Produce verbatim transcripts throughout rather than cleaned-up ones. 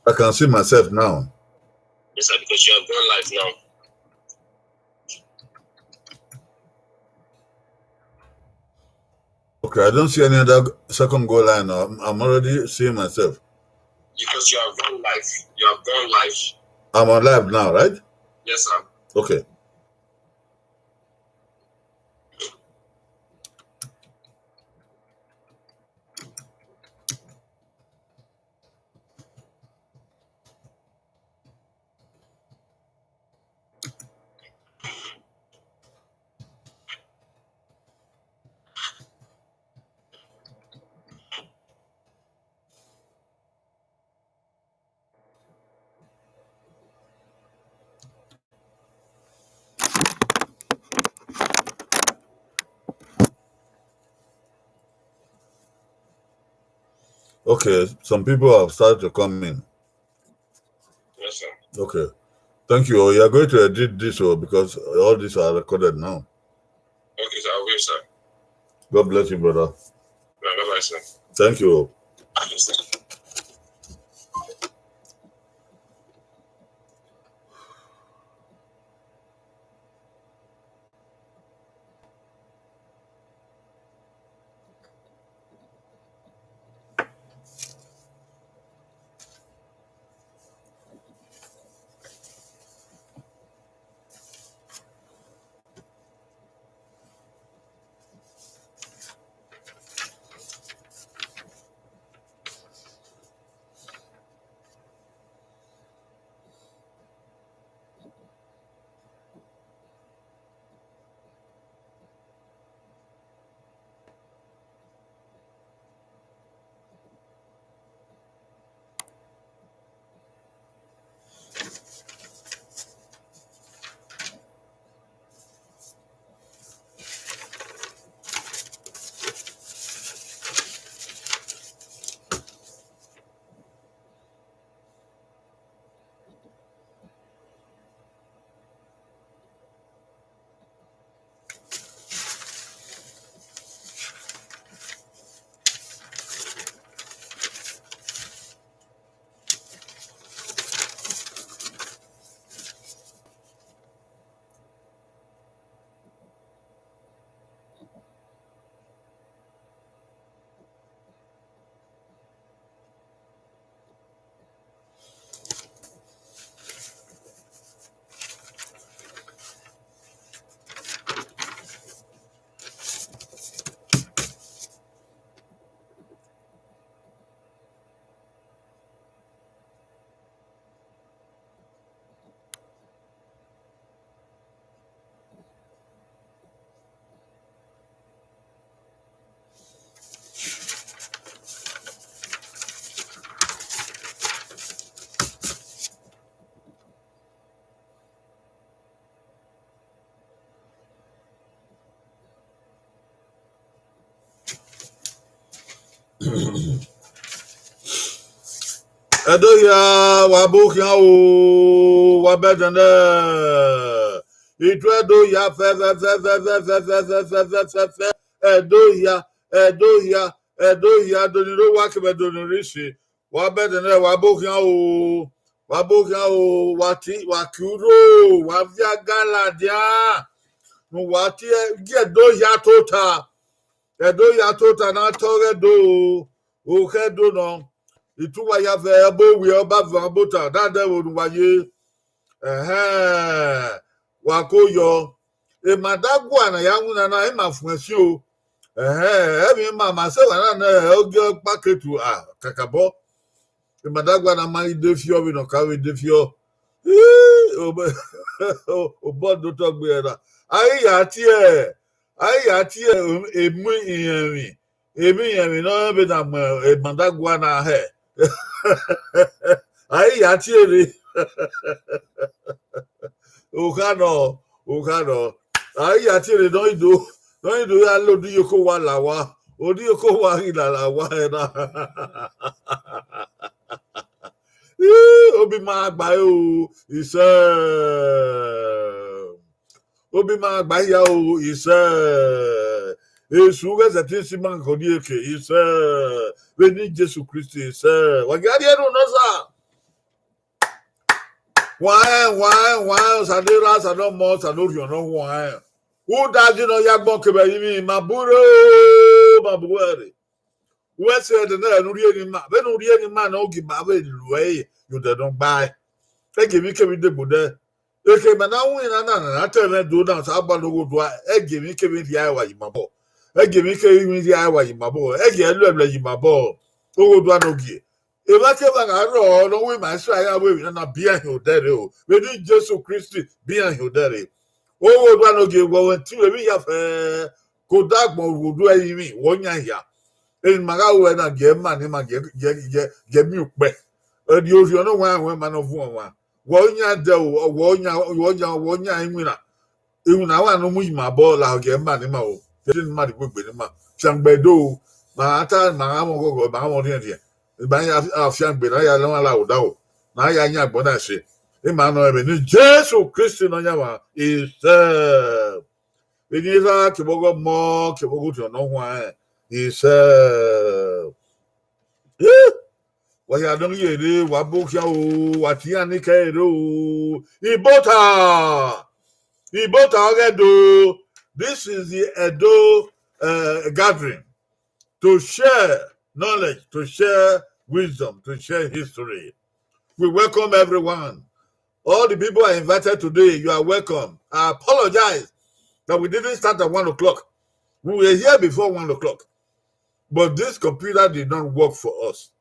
I can see myself now. Yes, sir, because you have gone live now. Okay, I don't see any other second go line now. I'm, I'm already seeing myself. Because you have gone live. You have gone live. I'm on live now, right? Yes, sir. Okay. Okay, some people have started to come in. Yes, sir. Okay. Thank you. Oh, you are going to edit this, oh, because all these are recorded now. Okay, sir. I will, sir. God bless you, brother. Bye-bye, sir. Thank you. Yes, sir. Ẹdo hia, wa bu khian o, wa bẹdẹnẹ. Itu Ẹdo hia fẹfẹfẹfẹfẹfẹfẹfẹfẹfẹfẹ. Ẹdo hia, Ẹdo hia, Ẹdo hia, Ẹdo ni rre owa kevbe Ẹdo ni rre isi. Wa bẹdẹnẹ, wa bu khian o, wa bu khian o, wa ti, wa ki urho, wa viọ aga ladian. Ne uwa tie gie Ẹdo hia tota. Ẹdo hia tota na tọ ọghe Ẹdo o, okhẹ Ẹdo nọ. Itu uwa ya vẹ ẹbọ owiẹ ọba vuọn bota, da dẹ vbe ne uwa ye. Ẹhẹn, wa ko yọ. Emwa da gua na ya winna na, ima fuẹn si o. Ẹhẹn, ẹmwẹ ima ma sẹ wa na nẹ ogie ọkpa ketu, a, kakabọ. Emwa da gua na ma i de fiọ vbene ọ ka vbe de fiọ. Ii, obọ, obọ do tọ gbe ẹre na. A i ya tie, a i ya tie emu irẹnmwi, emu irẹnmwi ne ọ vbe na mu emwa da gua na hẹ. A i ya tie rre. Okha nọ, okha nọ. A i ya tie rre ne ọ i do, ne ọ i do ya la odiyeke owa la owa. Odiyeke owa ghi la la owa ẹre na. Ii, obi ma gba ẹre o, isẹ. Obi ma gba hia o, isẹ. Esu ghẹ sẹtin si ima khọ odiyeke, isẹ. Vbene Jesu Kristi, isẹ. Wa gha rhie unu nọ sa. Waẹn, waẹn, waẹn, Osa ne erha, Osa ne ọmọ, Osa ne Orhiọn ne ọ huanrẹn. Udazi ne ọ ya agbọn kevbe ẹrinmwi, ma bu rre, ma bu ẹre. Wẹ sẹ ẹdẹ nẹ ne u rhie ne ima, vbene u rhie ne ima na, u gi ima vbe lu ẹre ye odẹ nọ gbae. Ẹgie emwi kevbe degbe odẹ. Ekhẹ ma na winna na, na na te mwẹ do na, Osanobua ne Oghodua, ẹgie emwi kevbe rhia ẹre wa yi ima obọ. Ẹgie emwi kevbe rhia ẹre wa yi ima obọ. Ẹgie ẹluẹluẹ yi ima obọ. Oghodua ne ogie. Evba kevba gha rrọọ ne ọ wẹ ima Israel ya wẹ emwi na na biẹ hin odẹ rre o. Vbene Jesu Kristi biẹ hin odẹ rre. Oghodua ne ogie, wẹ wẹ ti vbe emwi ya fẹ, ke odẹ agbọn orhu odẹ ẹrinmwi, wẹ ọ yan hia. Emwi ma gha ruẹ na, gie ma ne ima gie, gie, gie, gie miẹn ukpẹ. Ẹdẹ Orhiọn ne ọ huanrẹn ma ne ọ vuọn ọmwa. Wẹ ọ yan dẹ o, wẹ ọ yan, wẹ ọ yan, wẹ ọ yan iwinna. Iwinna wa ne ọ mu ima obọ lahọ gie ma ne ima o. Gie ne ima rhie ugbegbe ne ima. Fiangbe do o. Ma ta, ma gha mwẹ ọghọghọ, ma gha mwẹ ọrhiẹnrhiẹn. Ima ya fiangbe, na ya lọ la odaro. Na ya yan agbọn na ẹse. Ima nọ ẹmwẹ ne Jesu Kristi Nọyaẹnmwa, isẹ. Vbene erha kevbe ọghe ọmọ kevbe ọghe Orhiọn ne ọ huanrẹn, isẹ. Eh! Wa ya nọ ye rre, wa bu khian o, wa tie iran ni kẹ rre o. Ibota! Ibota ọghe do. This is the Edo uh, gathering to share knowledge, to share wisdom, to share history. We welcome everyone. All the people I invited today, you are welcome. I apologize that we didn't start at one o'clock. We were here before one o'clock, but this computer did not work for us.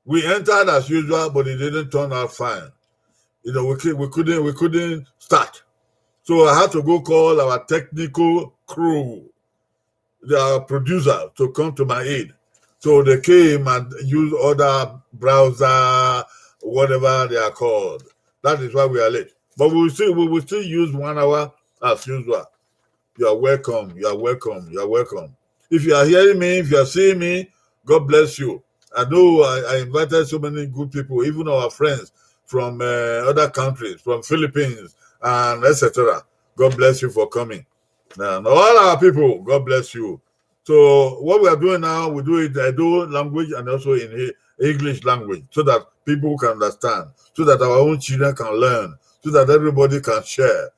We entered as usual, but it didn't turn out fine. You know, we, cou- we couldn't we couldn't start. So I had to go call our technical crew, the producer, to come to my aid. So they came and used other browser, whatever they are called. That is why we are late. But we will still we will still use one hour as usual. You are welcome. You are welcome. You are welcome. If you are hearing me, if you are seeing me, God bless you. I know I, I invited so many good people, even our friends from uh, other countries, from Philippines and et cetera. God bless you for coming. And all our people, God bless you. So what we are doing now, we do it Edo language and also in E- English language, so that people can understand, so that our own children can learn, so that everybody can share.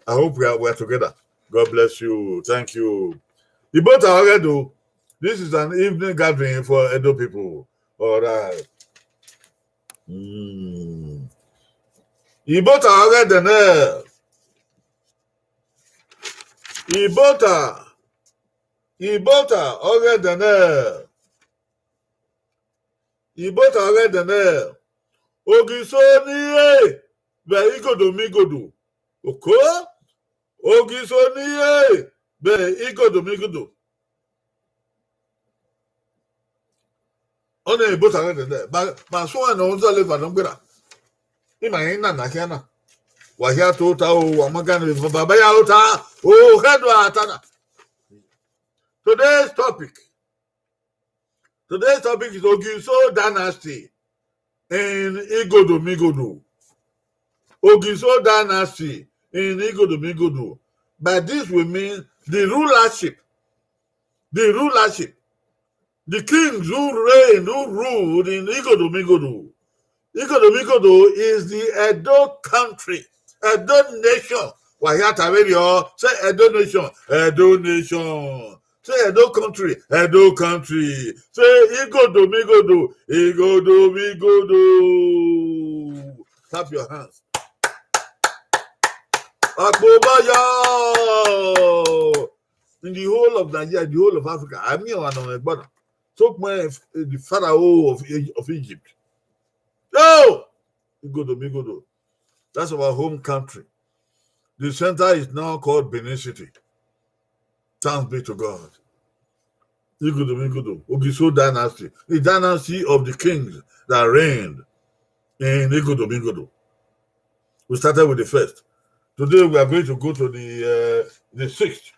I hope we are, we are together. God bless you. Thank you. Ibota Ogedo, this is an evening gathering for Edo people. All right. Mm. Ibota Ogedene. Ibota. Ibota Ogedene. Ibota Ogedene. Ogiso ni re vbe igodo migodo. Oko. Ogiso ni re vbe igodo migodo. Ọnii Ibota Ogedene. Ma, ma suẹn ne ọ zọlọ eva nọ gberra. Ima rẹn na na khian na. Wa hia tota o, wa ma gane baba ya tota. O, hedo ata na. Today's topic. Today's topic is Ogiso dynasty in Igodo Migodo. Ogiso dynasty in Igodo Migodo. By this we mean the rulership. The rulership. The kings who reigned, who ruled in Igodo Migodo. Igodo Migodo is the Edo country, Edo nation. Wa hia ta vberriọ, say Edo nation, Edo nation. Say Edo country, Edo country. Say Igodo Migodo, Igodo Migodo. Clap your hands. Akpobaya! In the whole of Nigeria, the whole of Africa, I mean, one of my brother. Took my the Pharaoh of, of Egypt. Oh! Igodo Migodo. That's our home country. The center is now called Benin City. Thanks be to God. Igodo Migodo, Ogiso dynasty, the dynasty of the kings that reigned in Igodo Migodo. We started with the first. Today we are going to go to the uh, the sixth.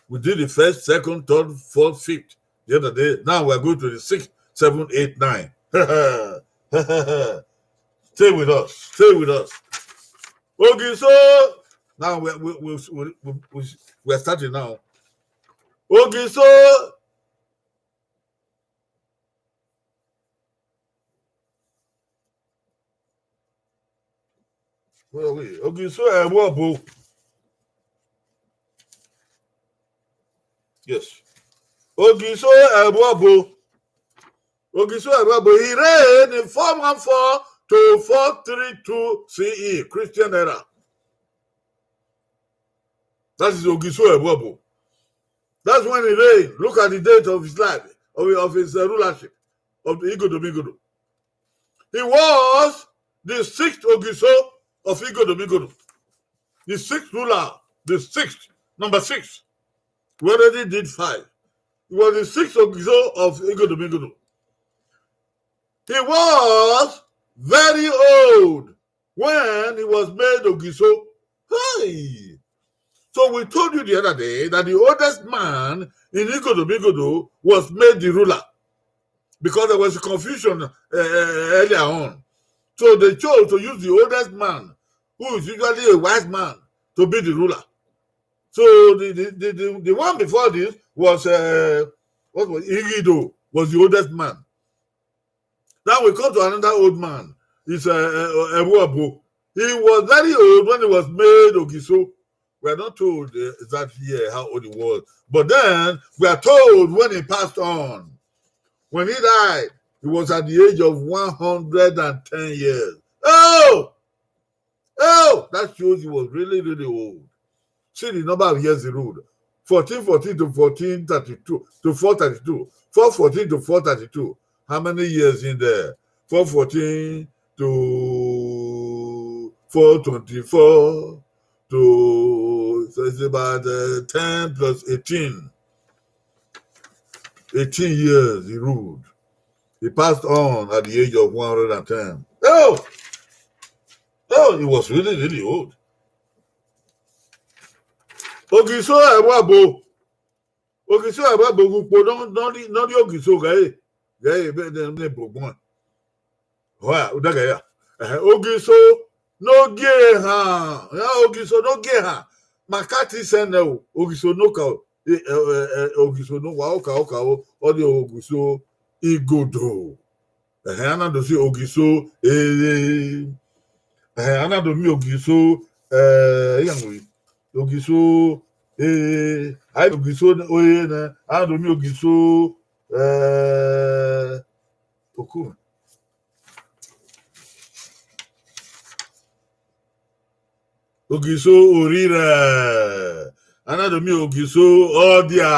We did the first, second, third, fourth, fifth the other day. Now we are going to the sixth, seven, eight, nine. Stay with us. Stay with us. Ogiso. Now we we we we, we, we are starting now. Ogiso. Ogiso Ẹvbo Ọbo. Yes. Ogiso Ẹvbo Ọbo. Ogiso Ẹvbo Ọbo, he reigned in four one four to four three two C E, Christian era. That is Ogiso Ẹvbo Ọbo. That's when he reigned. Look at the date of his life, of, of his uh, rulership, of the Igodo Migodo. He was the sixth Ogiso of Igodo Migodo. The sixth ruler, the sixth, number six. We already did five. He was the sixth Ogiso of Igodo Migodo. He was very old when he was made Ogiso. Hey! So we told you the other day that the oldest man in Igodo Migodo was made the ruler because there was confusion uh, earlier on. So they chose to use the oldest man, who is usually a wise man, to be the ruler. So the the, the, the, the one before this was uh, what was Igido was the oldest man. Now we come to another old man. It's uh, uh, Ẹvbo Ọbo. He was very old when he was made Ogiso. We are not told the exact year how old he was, but then we are told when he passed on. When he died, he was at the age of one hundred and ten years. Oh! Oh! That shows he was really, really old. See the number of years he ruled. fourteen fourteen to fourteen thirty-two to four thirty-two. four fourteen to four thirty-two. How many years in there? four fourteen to four twenty-four to, so it's about uh, ten plus eighteen. eighteen years he ruled. He passed on at the age of one hundred and ten. Oh! Oh, he was really, really old. Ogiso Ẹvbo Ọbo. Ogiso Ẹvbo Ọbo ghe ukpo nọ, nọ, nọ rrie Ogiso ghẹ, ghẹ vbe ne, ne Bogbọn. Ọa, u da ghẹ ya. Ẹhẹn, Ogiso ne Ogiehan. Ya Ogiso ne Ogiehan. Ma ka ti sẹ nẹ o, Ogiso ne Oka o. Eh, eh, eh, eh, Ogiso ne Owa, Oka, Oka o, ọ rrie Ogiso Igodo. Ẹhẹn, a na do si Ogiso, eh, ẹhẹn, a na do miẹn Ogiso, eh, iran wẹ Ogiso, eh, a i Ogiso, eh, nẹ, a na do miẹn Ogiso, eh, oku. Ogiso Orirẹ, a na do miẹn Ogiso Ọdia,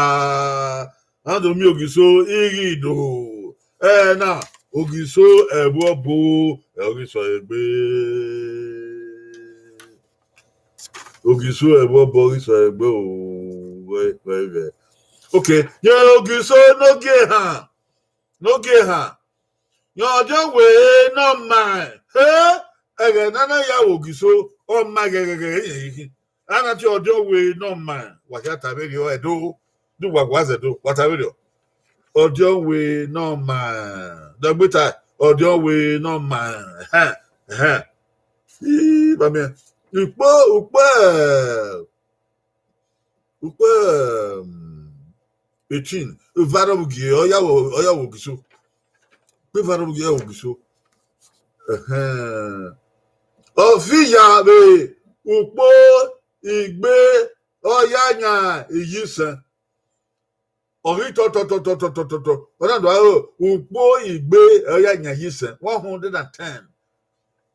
a na do miẹn Ogiso Ighido, ẹna Ogiso Ẹvbo Ọbo, ẹ, Ogiso egbe. Ogiso Ẹvbo Ọbo, Ogiso egbe o, vẹ, vẹ, vẹ. Okay, ye Ogiso ne Ogiehan, ne Ogiehan. Ye ọdiọn wẹ ne ọ ma, he, ẹghẹ ne a na ya vbe Ogiso, ọ ma ghẹghẹghẹ yẹn yi khin. A na tie ọdiọn wẹ ne ọ ma, wa hia ta vberriọ Ẹdo, do wa gua zẹ do, wa ta vberriọ. Ọdiọn wẹ ne ọ ma, dọgbita, ọdiọn wẹ ne ọ ma, ẹhẹn, ẹhẹn. Ii, ba miẹn, ukpo, ukpo, ukpo, um, eighteen, Varọvbugie, ọ ya vbe, ọ ya vbe Ogiso. Ukpo Varọvbugie ya vbe Ogiso. Ẹhẹn. Ọ fi ya vbe ukpo igbe, ọ ya yan iyisẹn. Ọ ghi tọ, tọ, tọ, ọ na do aro ukpo igbe, ọ ya yan iyisẹn, one hundred and ten.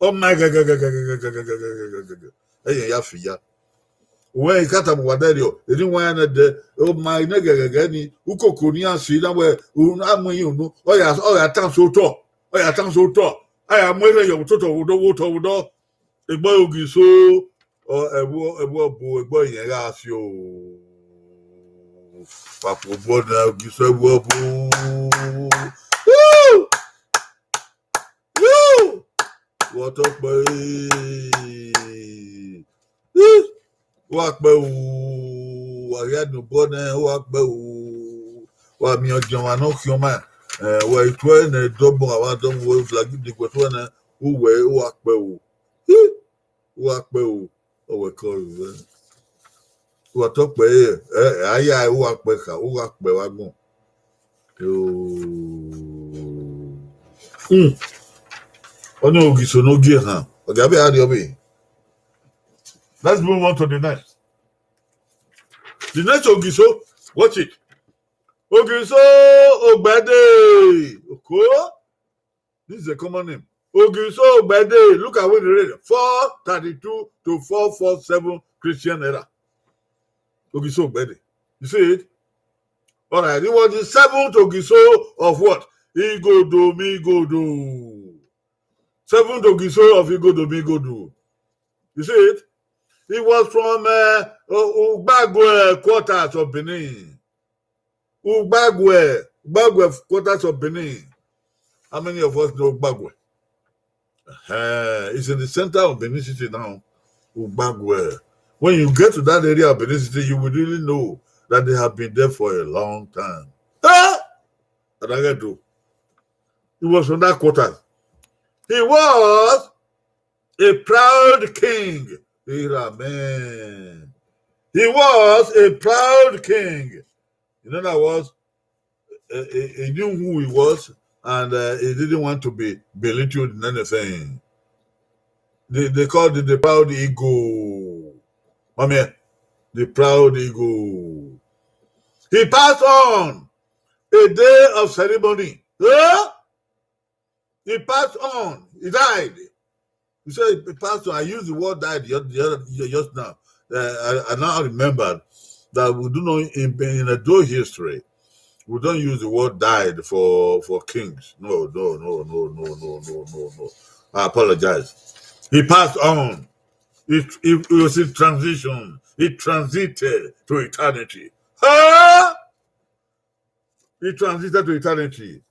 Ọ ma ghẹghẹghẹghẹghẹghẹghẹghẹghẹ. Ẹyẹ ya fi ya. Uwẹ i ka tama uwa dẹrriọ, eni wa ya nẹ dẹ, ọ ma nẹ ghẹghẹghẹ ni, ukoko ne iran si na wẹ, a mu iran unu, ọ ya, ọ ya tan so otọ, ọ ya tan so otọ, a ya mu erhẹn ye ọvbototọ vbe odọ, vbe otọ vbe odọ. Egbe Ogiso, ọ, Ẹvbo, Ẹvbo Ọbo, egbe iyẹn gha fi o. Wa kpe obọ na, Ogiso Ẹvbo Ọbo. Woo! Woo! Wa tọ kpẹre. Ih! Wa kpẹ o. Wa ghi ya nobọ nẹ, wa kpẹ o. Wa miẹn ọdiọnmwa ne ọ khian ọma. Ẹ, wa i tuẹ nẹ, dọbọ, a wa dọbọ, wẹ flag ni guẹ tuẹ nẹ, uwẹ, wa kpẹ o. Ih! Uwa kpẹ o, ọ wẹ kọ ruẹ. Uwa tọ kpẹ ẹ, ẹ, a ya uwa kpẹ kha, uwa kpẹ vbe agbọn. Yoo. Hmm. Ọni Ogiso ne Ogiehan, ọ gia vbe a rriọ vbe. Let's move on to the next. The next Ogiso, watch it. Ogiso Ogbede. Okay. This is a common name. Ogiso Ogbede. Look at what they read. Four thirty-two to four forty-seven Christian era. Ogiso Ogbede. You see it? All right. He was the seventh Ogiso of what? Igodo Migodo. Seventh Ogiso of Igodo Migodo. You see it? He was from uh, Ugbagwe quarters of Benin. Ugbagwe, Ugbagwe quarters of Benin. How many of us know Ugbagwe? Uh, it's in the center of Benin City now. Ugbagwe. When you get to that area of Benin City, you will really know that they have been there for a long time. Ah! And I get to. He was from that quarter. He was a proud king. Amen. He was a proud king. In other words, uh, he, he knew who he was, and uh, he didn't want to be belittled in anything. They, they called it the proud ego. Mommy, the proud ego. He passed on a day of ceremony. Huh? He passed on. He died. You say he passed on. I used the word died the other, the other, just now. Uh, I, I now remembered that we do not, in, in Edo history, we don't use the word died for, for kings. No, no, no, no, no, no, no, no, no. I apologize. He passed on. It, it, it was in transition. He transited to eternity. Huh? He transited to eternity.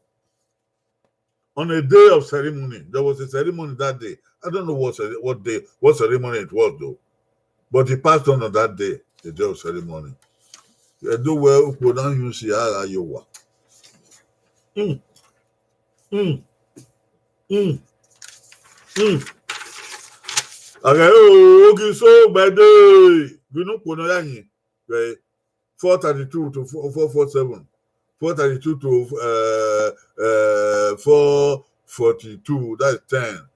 On a day of ceremony, there was a ceremony that day. I don't know what cere- what day, what ceremony it was though, but he passed on on that day, the day of ceremony. Edo wẹ ukpo na hin usi a gha ye owa. Mm. Mm. Mm. Mm. Aghẹ o, Ogiso Ogbede, ghi ne ukpo nọ ya yin vbe four thirty-two to four, four forty-seven, four thirty-two to uh, uh, four forty-two, that's ten.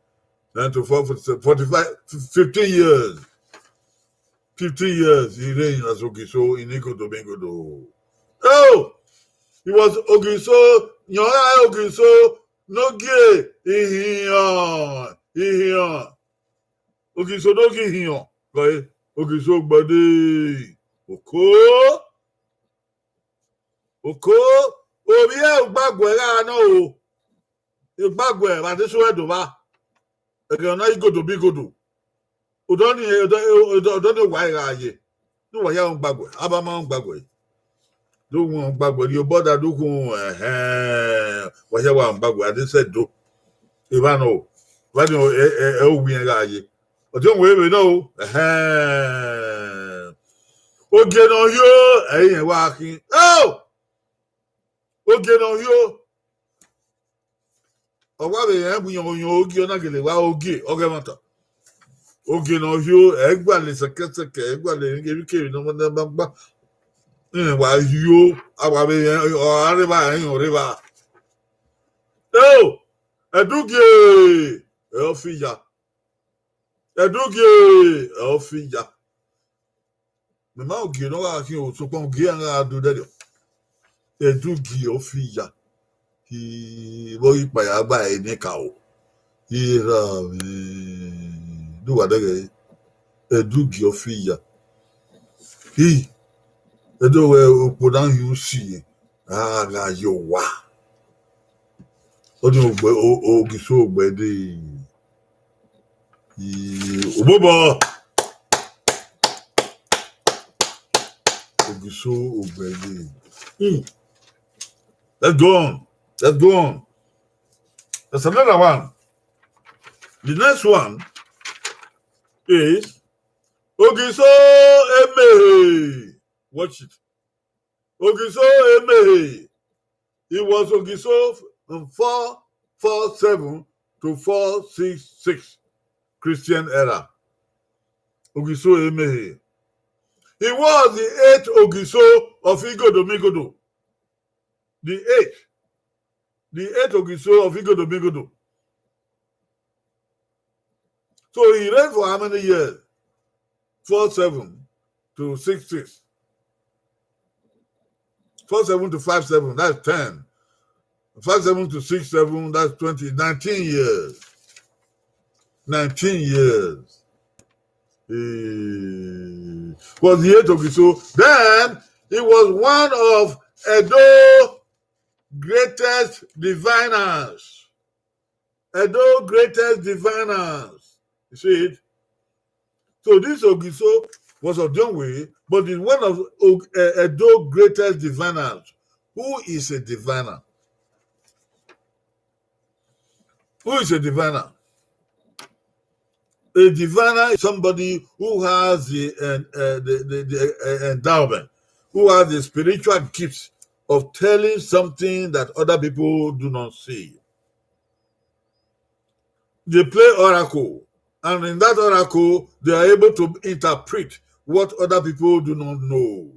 Then to four forty-seven, forty-five, fifteen years. fifteen years he reigned as Ogiso in Igodo Migodo. Oh, he was Ogiso, Yonra Ogiso, Nogie, Ihian, Ihian. Ogiso Nogie Ihian, right? Ogiso Ogbede, Oko. Oko, ovbi Ugbaguẹ gha nọ o. Ugbaguẹ vbe adesẹ ruẹ do vba. Ẹghẹ ọna Igodo Migodo. Odọ ni, odọ, odọ, odọ ni wa gha ye. Ne uwa ya rẹn Ugbaguẹ, a ba ma rẹn Ugbaguẹ. Do wọn Ugbaguẹ, rhie obọ da do khun, ẹhẹn, wa ya wa rẹn Ugbaguẹ, adesẹ do. Evba nọ o, evba ni ẹ, ẹ, ẹ, u wiẹn gha ye. Ọ diọn wẹ vbe nọ o, ẹhẹn. Ogie ne ọ hio, ẹ i rẹn wa khin. Oh! Ogie ne ọ hio. Ọ wa vbe rẹn bu yan ogie, ọ na gele wa ogie, ọ ghẹ ẹmwata. Ogie ne ọ hio, ẹ i gualọ sẹkẹsẹkẹ, ẹ i gualọ emwikemwi ne ọ ma gba. Rẹn wa hio, a wa vbe rẹn, ọ ra rre evba, ẹ i rẹn ọ rre evba. Oh! Ẹdugie, ẹ ọ fi ya. Ẹdugie, ẹ ọ fi ya. Mẹ ma Ogie ne ọ gha khin o, sokpan Ogie iran gha do dẹdẹ. Ẹdugie ọ fi ya. Vbe ọ ghi kpa ya gba ẹre ne ka o. Ira mwẹ. Do wa dẹghẹ. Ẹdugie ọ fi ya. Hi. Ẹdo wẹ okpo na hin usi, a gha ye owa. Ọ di ogbe, o, Ogiso Ogbede. I, obobọ. Ogiso Ogbede. Hmm. Let's go on. Let's go on. There's another one. The next one is Ogiso Emehe. Watch it. Ogiso Emehe. He was Ogiso from four four seven to four six six Christian era. Ogiso Emehe. He was the eighth Ogiso of Igodo Migodo. The eighth. The eighth Ogiso of Igodo Migodo. So he reigned for how many years? four seven to six six. Four seven to five seven, that's ten. Five seven to six seven, that's twenty. Nineteen years. Nineteen years. He was the eighth Ogiso. Then he was one of Edo greatest diviners. Edo greatest diviners. You see it? So this Ogiso was Odionwe, but he's one of Og- uh, Edo greatest diviners. Who is a diviner? Who is a diviner? A diviner is somebody who has the, uh, uh, the, the, the uh, endowment, who has the spiritual gifts of telling something that other people do not see. They play oracle, and in that oracle, they are able to interpret what other people do not know.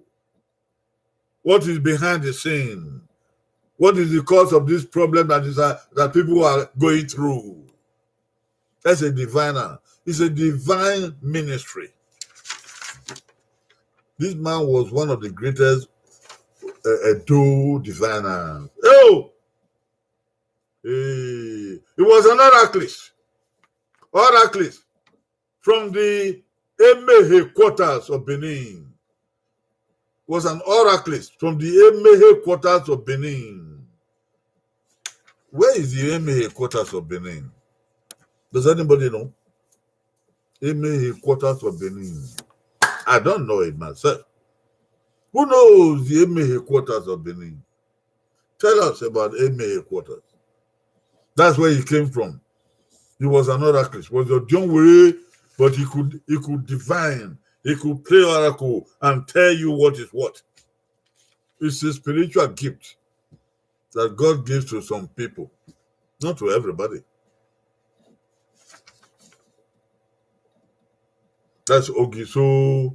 What is behind the scene? What is the cause of this problem that is uh, that people are going through? That's a diviner. It's a divine ministry. This man was one of the greatest uh, Edo diviners. Oh, he, he was an oracleist. Oracleist from the Emehe quarters of Benin. Was an oracleist from the Emehe quarters of Benin. Where is the Emehe quarters of Benin? Does anybody know? Emehe quarters of Benin. I don't know it myself. Who knows the Emehe quarters of Benin? Tell us about Emehe quarters. That's where he came from. He was an oracleist. Was Odionwe, but he could he could divine. He could play oracle and tell you what is what. It's a spiritual gift that God gives to some people, not to everybody. That's Ogiso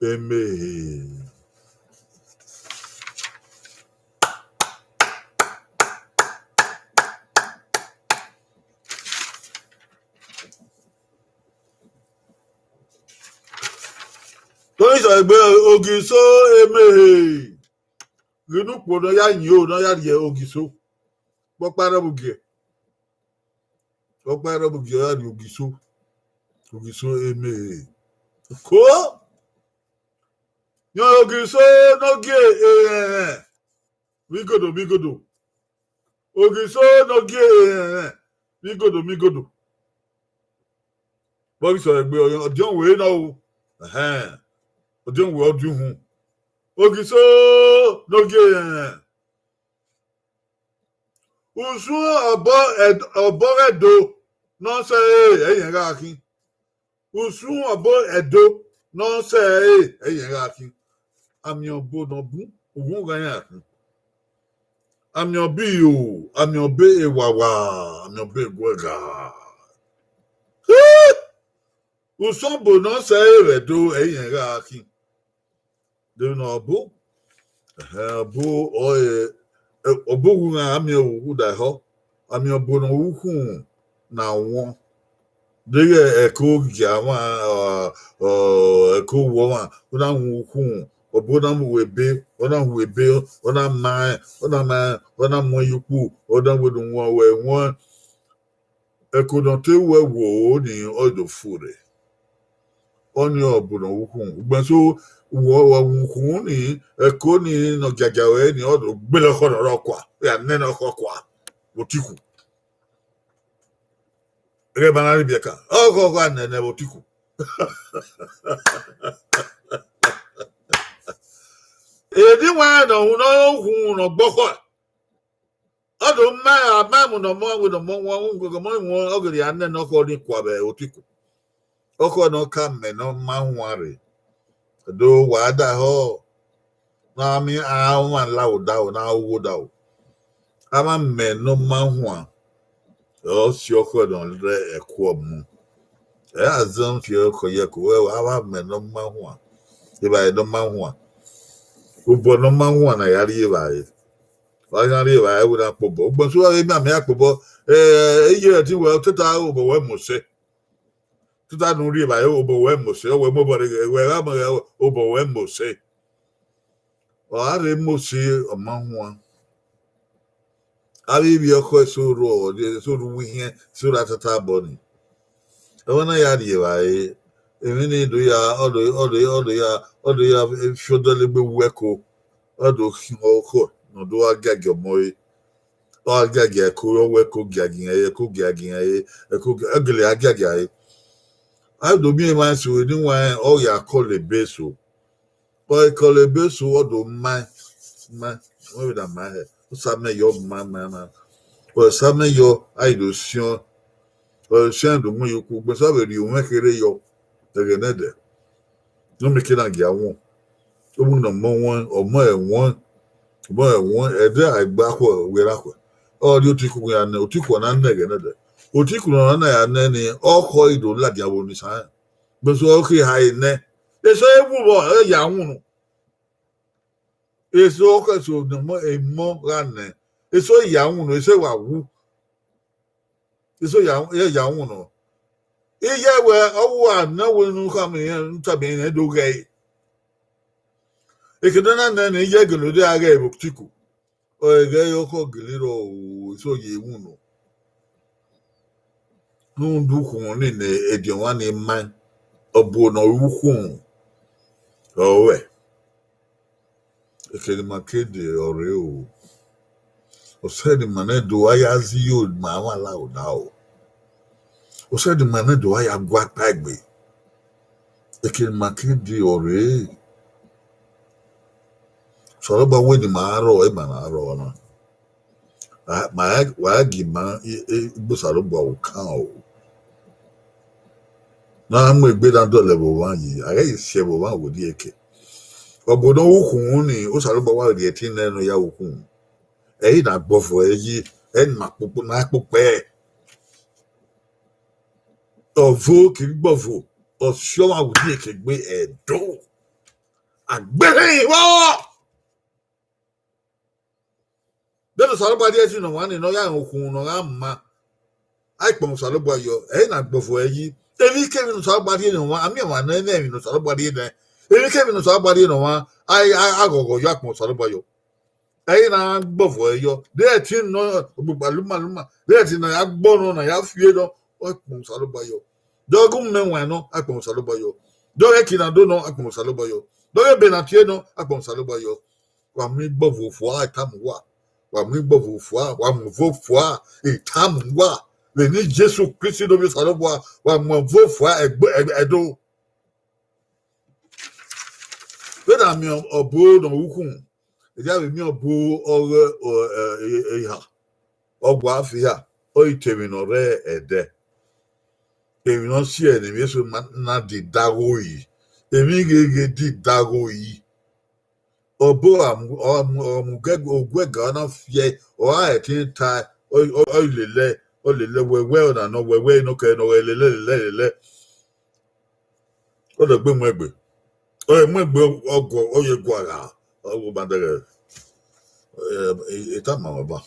Emehe. Tony sọ egbe Ogiso Emehe. Ghi ne ukpo ne ọ ya yin o, ne ọ ya rhie Ogiso. Kpọkpa rẹ vbe ugie. Kpọkpa rẹ vbe ugie, ọ ya rhie Ogiso. Ogiso Emehe. Ko. Yan Ogiso ne ọ gie erẹnrẹn vbe igodo vbe igodo. Ogiso ne ọ gie erẹnrẹn vbe igodo vbe igodo. Vbe ọ ghi sẹ egbe, Odionwe nọ o. Ẹhẹn. Odionwe ọ di uhunmwu. Ogiso ne ọ gie erẹnrẹn. Usun ọbọ Ẹd- ọbọ Ẹdo ne ọ sẹ ẹre, ẹ i rẹn gha khin. Usun ọbọ Ẹdo ne ọ sẹ ẹre, ẹ i rẹn gha khin. Amiọnbo ne ọ bun, ughun gha iran khin. Amiọnbo iro, amiọnbo ewawa, amiọnbo eguẹga. Usun ọbo ne ọ sẹ ẹre vbe Ẹdo, ẹ i rẹn gha khin. Deghẹ ne ọbo, ẹhẹn, ọbo ọre, ọbo wu iran, amiọnbo wu da ehọ, amiọnbo ne ọ ru ukhunmwu ne a wọn. Deghẹ ẹko gia ọmwa, ọ, ọ, ẹko wu ọmwa, ọ na wọn ukhunmwu, ọbo na mu ebe, ọ na hu ebe, ọ na ma rẹn, ọ na ma rẹn, ọ na mu ẹn ye ukpu, ọ na wẹ ne wọn wẹ wọn. Ẹko ne ọ te ru ẹvbo ni ọ do fure. Ọnii ọre ọbo ne ọ ru ukhunmwu. Ugbẹn so, wa wu ukhunmwu ni, ẹko ni ne ọ giagia ruẹ ni, ọ do gbele ọkhọ ne ọ rre ọkua, ya nene ọkhọ kua vbe otikhu. Ẹghẹ ma na rhie ibiẹka, ọkhọ kua nene vbe otikhu. Edi wan ne ọ hu ne ọ ru ukhunmwu ne ọ gbe ọkhọ. Ọ do ma, a ma mu ne ọmọ, wẹ ne ọmọ wọn, wọn gege ọmọ wọn, ọ gele ya nene ọkhọ ni kua vbe otikhu. Ọkhọ ne ọ ka mẹ ne ọ ma huan rre. Do wa da ehọ, na mi a ọmwa la odaro, na ru odaro. A ma mẹ ne ọ ma huan, ọ si ọkhọ ne ọ rre ẹko mu. Ẹ a zẹ fi ọkhọ ye ẹko, wẹ a wa mẹ ne ọ ma huan. Evbare ne ọ ma huan. Obọ ne ọ ma huan na ya rri evbare. Wa gha rri evbare, wẹ na kpobọ. Ugbẹn so, ẹ ma mẹ ya kpobọ. Ẹ, iye ẹtin wẹ, ọ tota obọ wẹ mose. tota ne u rri evbare, obọ wẹ mose, ọ wẹ mobọ rre, wẹ gha mọ obọ wẹ mose. Ọ gha rre mose, ọ ma huan. Avbe ivbi ọkhọ eso rrọọ, eso rre uwu ihiẹn, eso rre atatọ abọ ni. Ẹmwẹ na ya rri evbare, emwi ni do ya, ọ do, ọ do, ọ do ya, ọ do ya fiọdẹlegbe wu ẹko, ọ do khian ọkhọ ne ọ do gha giagia ọmọ ẹre. Ọ gha giagia ẹko, ọ wẹ ẹko giagia iran re, ẹko giagia iran re, ẹko gia-, ọ gele gha giagia ẹre. A do miẹn emwa eso ni wa rẹn, ọ ya kọlọ ebe eso. Ọ kọlọ ebe eso, ọ do ma, ma, wẹ vbe da ma hẹ, ọ sa mẹ yọ ma, ma, ma. Ọ sa mẹ yọ, a i do siọn. Ọ siọn do mu ye ukhu, gbẹn sa vbe rhie umwẹ kherhe yọ, ẹghẹ nẹdẹ. Ne ọ miẹn eke na gia wọn. Uwu ne ọmọ wọn, ọmọ ẹwọn, ọmọ ẹwọn, ẹdẹ a gba khuẹ, wẹ ra khuẹ. Ọ rhie otiku ya nẹ, otiku ọna nẹ ẹghẹ nẹdẹ. Otiku ne ọna ya nẹ ni, ọ khọ i do ladian vbe Osa rẹn. Gbẹn eso ọ khe ha ẹre nẹ. Eso e wu vbọ, ọ ya wunu. Eso ọkhọ eso ne ọmọ, emọ gha nẹ. Eso ya wunu, eso wa wu. Eso ya, ya, ya wunu. Iye wẹ, ọ wa na wẹ ne u khama irẹn, ne u tama irẹn do ghẹ ẹre. Eke ne ọ na nẹ ne iye gele odẹ a ghẹ vbe otiku. Ọ ghẹ yọ khọ gele rrọọ o, eso ye wunu. Rhunmwuda ukhunmwu ni ne ediọn ọmwa ni ma, ọ bu ne ọ ru ukhunmwu, ọ ruẹ. Eke ne ima ke dee ọre o. Osẹe ne ima nẹ do a ya zẹ iyo ma mwa la odaro. Osẹe ne ima nẹ do a ya gua kpaegbe. Eke ne ima ke dee ọre. Osanobua wẹ ne ima rrọọ, ima na rrọọ na. A, ma, wa gie ima, e, e, gbe Osanobua okan o. Na mu egbe na dọlọ vbe omwa yi, a ghẹ ghi si ẹvbo omwa werriẹ eke. Ọ bu ne ọ ru ukhunmwu ni, Osanobua wa rhie ẹtin nẹ ne ọ ya ru ukhunmwu. Ẹ i na gbọvọ ẹre yi, ẹ i na kpokpo, na kpokpo ẹre. Ọvo kiri gbọvo, ọ si ọmwa werriẹ eke gbe ẹdo. A gbe rẹn vbọ. Vbene Osanobua rhie ẹtin ne ọmwa ni ne ọ ya rẹn ukhunmwu ne ọ gha ma, a i kpọnmwẹ Osanobua yọ, ẹ i na gbọvọ ẹre yi. Emwikemwi ne Osanobua rhie ne ọmwa, a miẹn ọmwa nẹ, nẹ emwi ne Osanobua rhie nẹ. Emwikemwi ne Osanobua rhie ne ọmwa, a, a, a ghọghọ yọ, a kpọnmwẹ Osanobua yọ. Ẹ i na gbọvọ ẹre yọ. De ẹtin nọ, ogbugba luma luma, de ẹtin ne a ya gbọ nọ, ne a ya fi nọ, ọ i kpọnmwẹ Osanobua yọ. De ọ gu mẹ wan nọ, a kpọnmwẹ Osanobua yọ. De ọ ghẹ eki na do nọ, a kpọnmwẹ Osanobua yọ. De ọ ghẹ ebe na tie nọ, a kpọnmwẹ Osanobua yọ. Wa mu igbọvo fua, I tama uwa. Wa mu igbọvo fua, wa mu ọvo fua, I tama uwa. Vbe eni Jesu Kristi ne ovbi Osanobua, wa mu ọvo fua ẹgbe-, ẹ-, ẹdo. Vbene a miẹn ọbo ne ọ ru ukhunmwu, erriọ a vbe miẹn ọbo ọghe, ọ, ẹ, ẹ, eha, ọ gua fi ha, ọ i te emwi ne ọ rre ẹdẹ. Emwi ne ọ si ẹre ne emwi eso ma na dida gho yi, emwi gheghe dida gho yi. Ọbo a mu, ọ mu, ọ mu gẹ-, oguẹga ọ na fiẹ, ọ gha ẹtin ta, ọ, ọ, ọ lele, ọ lele wẹwẹ ọna nọ, wẹwẹ nọ kẹ nọ, ọ lele, lele, lele. Ọ dẹ gbe mu egbe. Ọ mu egbe ọgọ, ọ ye gua gha, ọ wu ma dẹghẹ. Ẹ, e, e tama mwẹ ba.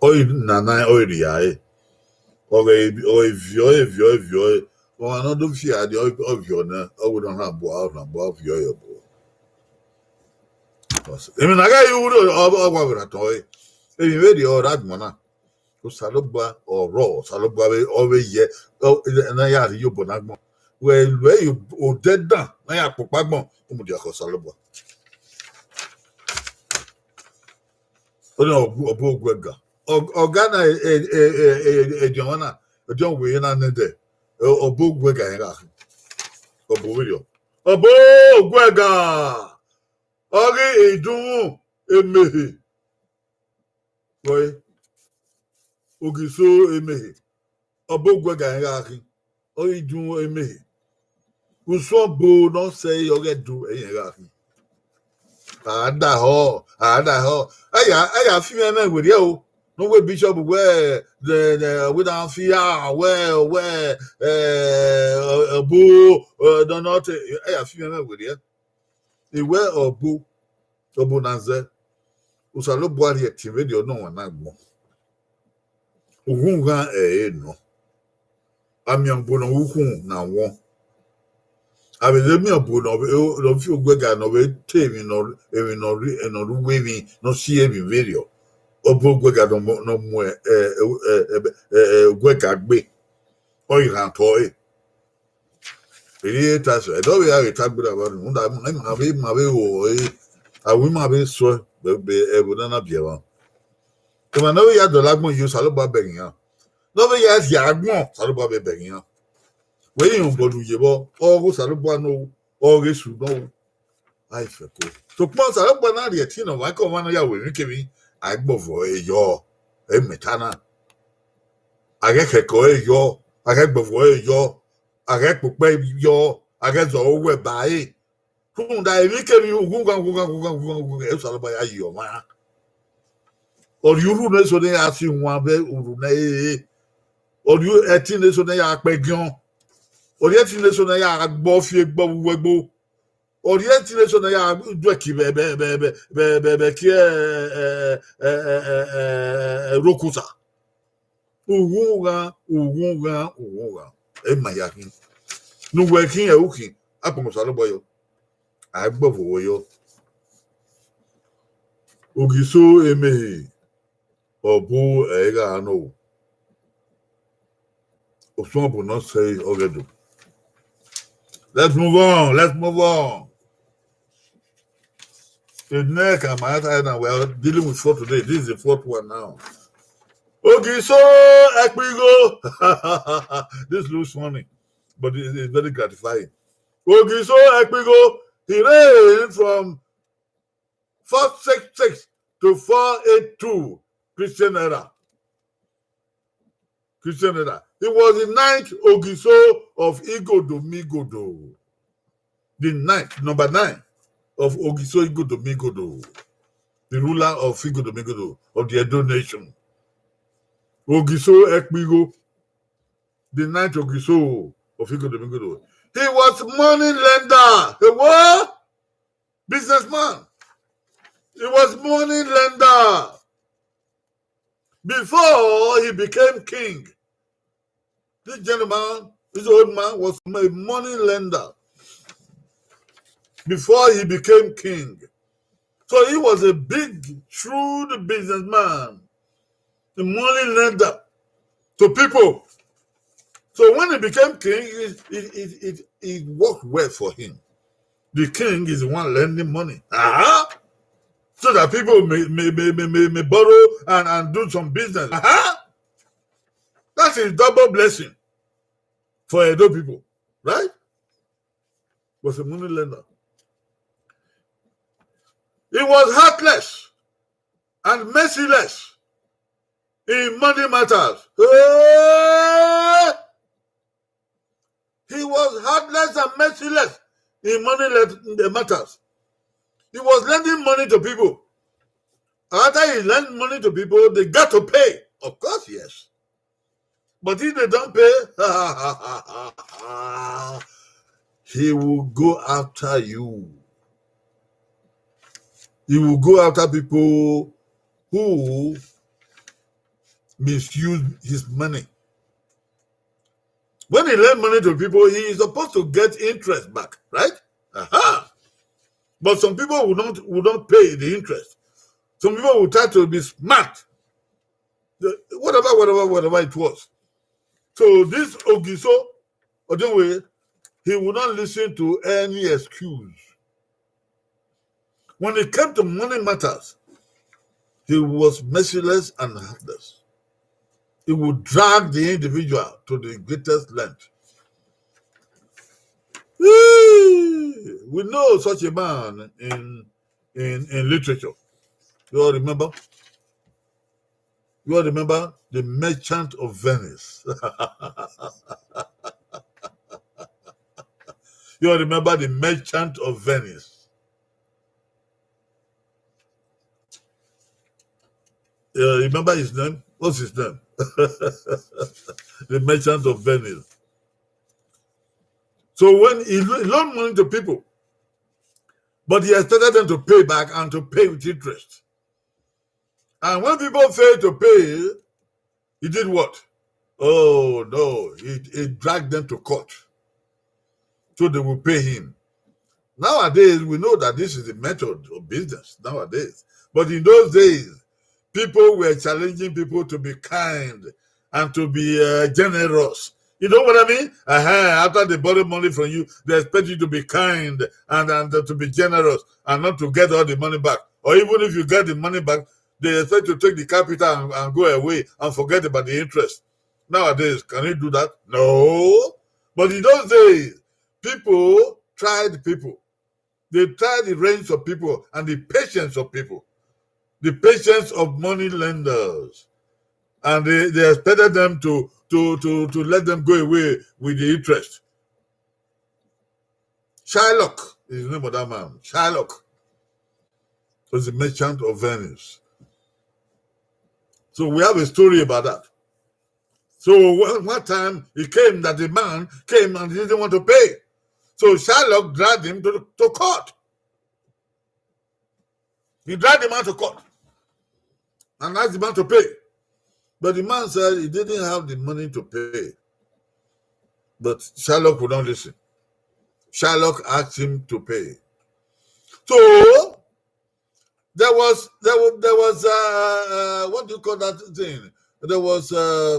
Ọ i nana, ọ i rhia ẹre. Ọ ghẹ, ọ i viọ ẹre, viọ ẹre, viọ ẹre. Ọmwa ne ọ do fi a dia, ọ, ọ viọ nẹ, ọ wẹ ne ọ rhan bua, ọ rhan bua, ọ viọ ẹre ọbo. Emwi na ghẹ ye ure, ọ, ọ wa vbe ra tọn ẹre. Emwi vberriọ ọ rre agbọn na. Osanobua ọ rrọọ, Osanobua vbe, ọ vbe yẹ, ọ, ne a ya rhie iyobọ ne agbọn. Wẹ lu ẹre odẹ dan, ne a ya kpokpo agbọn, u mudia khẹ Osanobua. Ọnii ọ bu, ọ bu oguẹga. Ọ, ọga na, e, e, ediọn ọmwa na, ediọn wẹ na nẹdẹ, ọ, ọ bu oguẹga rẹn gha khin. Ọ bu vberriọ. Ọ bu oguẹga. Ọ ghi idunmwu emehe. Wẹ, Ogiso emehe. Ọ bu oguẹga rẹn gha khin. Ọ ghi idunmwu emehe. Usun ọbo ne ọ sẹ ẹre ọ ghẹ do ẹre rẹn gha khin. A dahọ, a dahọ. Ẹ ya, ẹ ya fi mwẹ mwẹ werriẹ o. Ne uwu bishop wẹ, de, de, wẹ na fi a, wẹ, wẹ, ẹ, ọbo, ẹ, nọ, nọ te, ẹ ya fi mwẹ mwẹ werriẹ. I wẹ ọbo, ọbo na zẹ, Osanobua rhie ẹtin vberriọ ne ọmwa na gbọn. Ughunghan ẹre nọ. A miẹn ọbo ne ọ ru ukhunmwu ne a wọn. A vbe miẹn ọbo ne ọ vbe, ne ọ fi oguẹga ne ọ vbe te emwi ne ọ, emwi ne ọ rre, ne ọ rre uwu emwi ne ọ si emwi vberriọ. Ọbo oguẹga ne ọ mu, ne ọ mu, ẹ, ẹ, ẹ, ẹ, ẹ, ẹ, oguẹga gbe. Ọ ghi rhan otọ ẹre. Erriọ ta sẹ, ẹdẹ ọ vbe ya ghe ta gberra vbe rhunmwuda ima, ima vbe, ima vbe ro ẹre, a ru ima vbe suẹ, vbe, vbe ẹvbo ne a na biẹ emwa. Emwa ne ọ vbe ya dọlọ agbọn ye, Osanobua bẹghe iran. Ne ọ vbe ya rhie agbọn, Osanobua vbe bẹghe iran. Wẹ i rẹn obọ ne u ye vbọ, ọghe Osanobua nọ, ọghe Esu nọ. A i fẹko. Sokpan Osanobua na rhie ẹtin ne ọmwaikọmwa ne ọ ya ru emwikemwi, a i gbọvọ ẹre yọ, ẹmwata na. A ghẹ khẹko ẹre yọ, a ghẹ gbọvọ ẹre yọ, a ghẹ kpokpẹ yọ, a ghẹ zẹ ọre uwẹ ba ẹre. Rhunmwuda emwikemwi ughughan, ughughan, ughughan, ughughan, ughughan, Osanobua ya yi ọmwa. Ọ rhie urhu ne eso ne ya si wan vbe urhu ne ẹ i re. Ọ rhie ẹtin ne eso ne ya kpẹgiọn. Ọ rhie ẹtin ne eso ne ya gbe ọfie gbe vbe uwu ẹgbo. Ọ rhie ẹtin ne eso ne ya duẹki vbe, vbe, vbe, vbe, vbe, vbe, vbe, vbe, kie, ẹ, ẹ, ẹ, rokusa. Ughughan, ughughan, ughughan. Ẹ ma ya khin. Ne uwẹ khin, ẹ u khin, a kpọnmwẹ Osanobua yọ. A i gbọvọ ẹre yọ. Ogiso emehi, ọbo ẹre gha nọ. Osuọbun ne ọ sẹ ọghe do. Let's move on. Let's move on. The next, I'm, now we are dealing with four today. This is the fourth one now. Ogiso Ekpigho. This looks funny, but it is very gratifying. Ogiso Ekpigho, he reigned from four six six to four eight two Christian era. Christian era. He was the ninth Ogiso of Igodomigodo. The ninth, number nine of Ogiso Igodomigodo. The ruler of Igodomigodo, of the Edo nation. Ogiso Ekpigho, the ninth Ogiso of Igodomigodo. He was money lender. A what? Businessman. He was money lender. Before he became king, this gentleman, this old man was a money lender before he became king. So he was a big, shrewd businessman, a money lender to people. So when he became king, it, it, it, it, it worked well for him. The king is the one lending money. Uh-huh. So that people may, may, may, may, may, may borrow and, and do some business. Uh-huh. That's a double blessing for Edo people, right? Was a money lender. He was heartless and merciless in money matters. Hey! He was heartless and merciless in money le-, matters. He was lending money to people. After he lent money to people, they got to pay. Of course, yes. But if they don't pay, he will go after you. He will go after people who misuse his money. When he lend money to people, he is supposed to get interest back, right? Uh-huh. But some people will not, will not pay the interest. Some people will try to be smart. The, whatever, whatever, whatever it was. So this Ogiso, Odewe, he would not listen to any excuse. When it came to money matters, he was merciless and heartless. He would drag the individual to the greatest length. We know such a man in, in, in literature. You all remember? You all remember the Merchant of Venice? You all remember the Merchant of Venice? Uh, remember his name? What's his name? The Merchant of Venice. So when he lo-, loaned money to people, but he expected them to pay back and to pay with interest. And when people failed to pay, he did what? Oh, no, he, he dragged them to court. So they will pay him. Nowadays, we know that this is the method of business nowadays. But in those days, people were challenging people to be kind and to be uh, generous. You know what I mean? Uh-huh. After they borrow money from you, they expect you to be kind and, and to be generous and not to get all the money back. Or even if you get the money back, they expect to take the capital and, and go away and forget about the interest. Nowadays, can you do that? No. But in those days, people tried people. They tried the range of people and the patience of people, the patience of money lenders. And they, they expected them to, to, to, to let them go away with the interest. Shylock is the name of that man. Shylock was the merchant of Venice. So we have a story about that. So one, one time he came that the man came and he didn't want to pay. So Shylock dragged him to, to court. He dragged the man to court and asked the man to pay. But the man said he didn't have the money to pay. But Shylock would not listen. Shylock asked him to pay. So there was there was there was uh, uh, what do you call that thing? There was uh,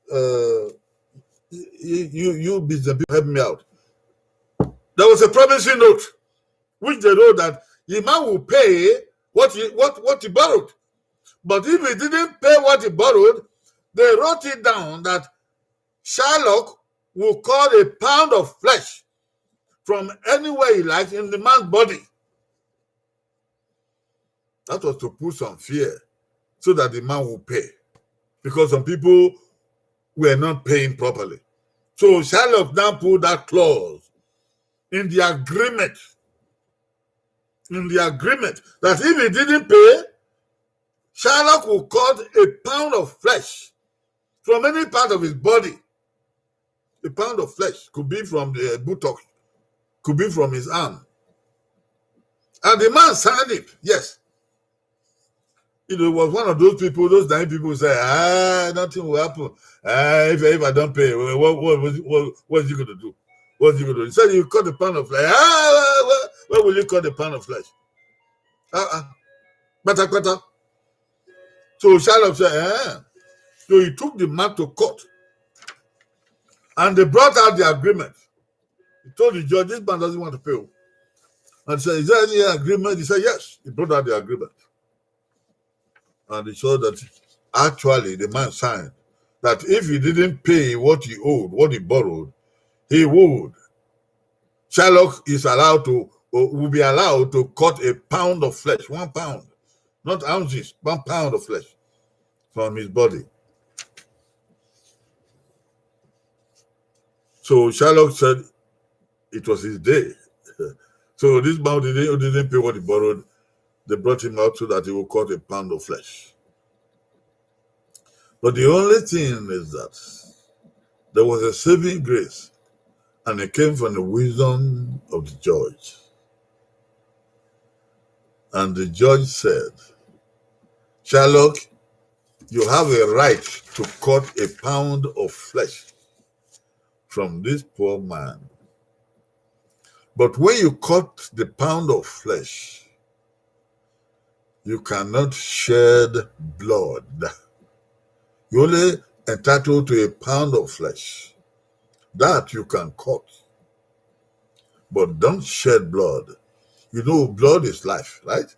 uh, you you, you business people, help me out. There was a promissory note which they wrote that the man will pay what he what what he borrowed. But if he didn't pay what he borrowed, they wrote it down that Shylock will cut a pound of flesh from anywhere he likes in the man's body. That was to put some fear so that the man will pay. Because some people were not paying properly. So Shylock now put that clause in the agreement, in the agreement, that if he didn't pay, Shylock will cut a pound of flesh from any part of his body. A pound of flesh could be from the buttock, could be from his arm. And the man signed it, yes. You know, he was one of those people, those naive people say, ah, nothing will happen. Ah, if, if I don't pay, what, what, what, what, what is he going to do? What's he going to do? He said, you cut the pound of flesh. Ah, what, what, what will you cut the pound of flesh? Uh-uh. Pata, pata. So Shylock said, eh. So he took the man to court. And they brought out the agreement. He told the judge, this man doesn't want to pay. And he said, is there any agreement? He said, yes. He brought out the agreement. And he saw that actually the man signed that if he didn't pay what he owed, what he borrowed, he would. Shylock is allowed to, or will be allowed to cut a pound of flesh, one pound, not ounces, one pound of flesh from his body. So Shylock said it was his day. So this man didn't, didn't pay what he borrowed. They brought him out so that he will cut a pound of flesh. But the only thing is that there was a saving grace, and it came from the wisdom of the judge. And the judge said, Shylock, you have a right to cut a pound of flesh from this poor man. But when you cut the pound of flesh, you cannot shed blood. You're only entitled to a pound of flesh. That you can cut. But don't shed blood. You know, blood is life, right?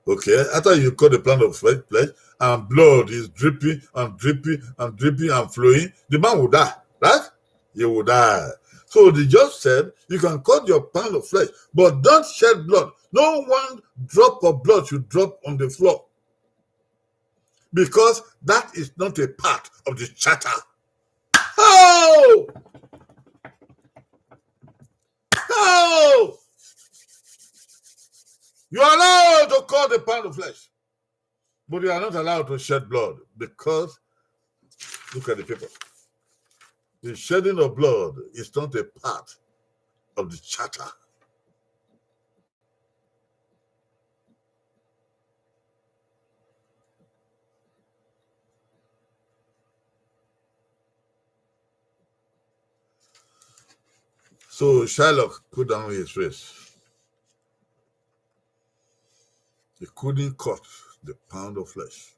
Okay, after you cut the pound of flesh, flesh and blood is dripping and dripping and dripping and flowing, the man will die, right? He will die. So the judge said, you can cut your pound of flesh, but don't shed blood. No one drop of blood should drop on the floor. Because that is not a part of the charter. Oh! Oh! You are allowed to cut the pound of flesh, but you are not allowed to shed blood because look at the paper. The shedding of blood is not a part of the charter. So Shylock put down his fist. He couldn't cut the pound of flesh.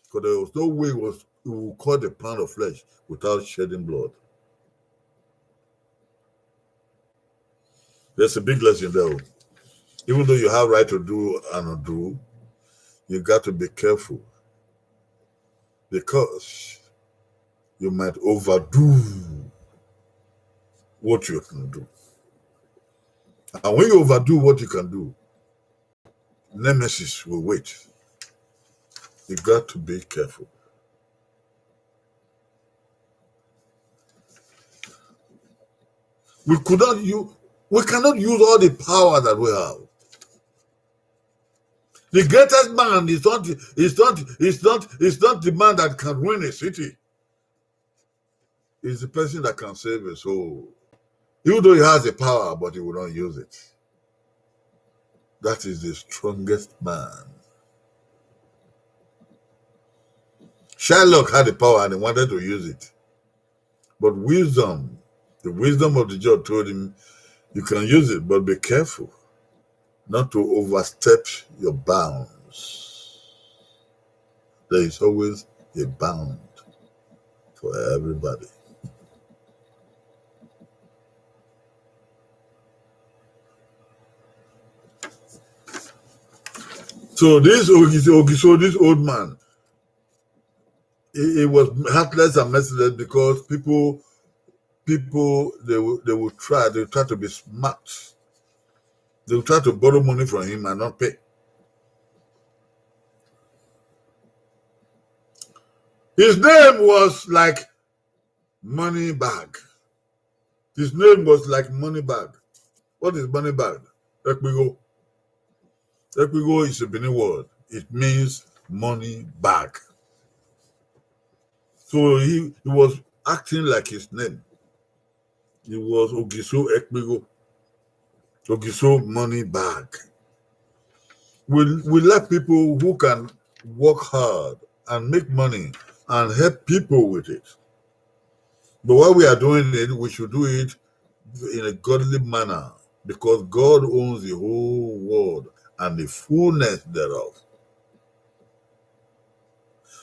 Because there was no way he was, he would cut the pound of flesh without shedding blood. There's a big lesson there. Even though you have right to do and undo, you got to be careful, because you might overdo what you can do. And when you overdo what you can do, nemesis will wait. You got to be careful. We could not use, we cannot use all the power that we have. The greatest man is not, is not, is not, is not the man that can ruin a city. Is the person that can save a soul. Even though he has the power, but he will not use it. That is the strongest man. Shylock had the power and he wanted to use it. But wisdom, the wisdom of the judge told him, "You can use it, but be careful not to overstep your bounds." There is always a bound for everybody. So this Ogiso, Ogiso, this old man, he, he was heartless and merciless because people, people, they will, they will try, they try to be smart. They will try to borrow money from him and not pay. His name was like money bag. His name was like money bag. What is money bag? Ekpigho. Ekpigho is a Benin word. It means money bag. So he, he was acting like his name. He was Ogiso Ekpigho. Ogiso money bag. We, we like people who can work hard and make money and help people with it. But while we are doing it, we should do it in a godly manner, because God owns the whole world and the fullness thereof.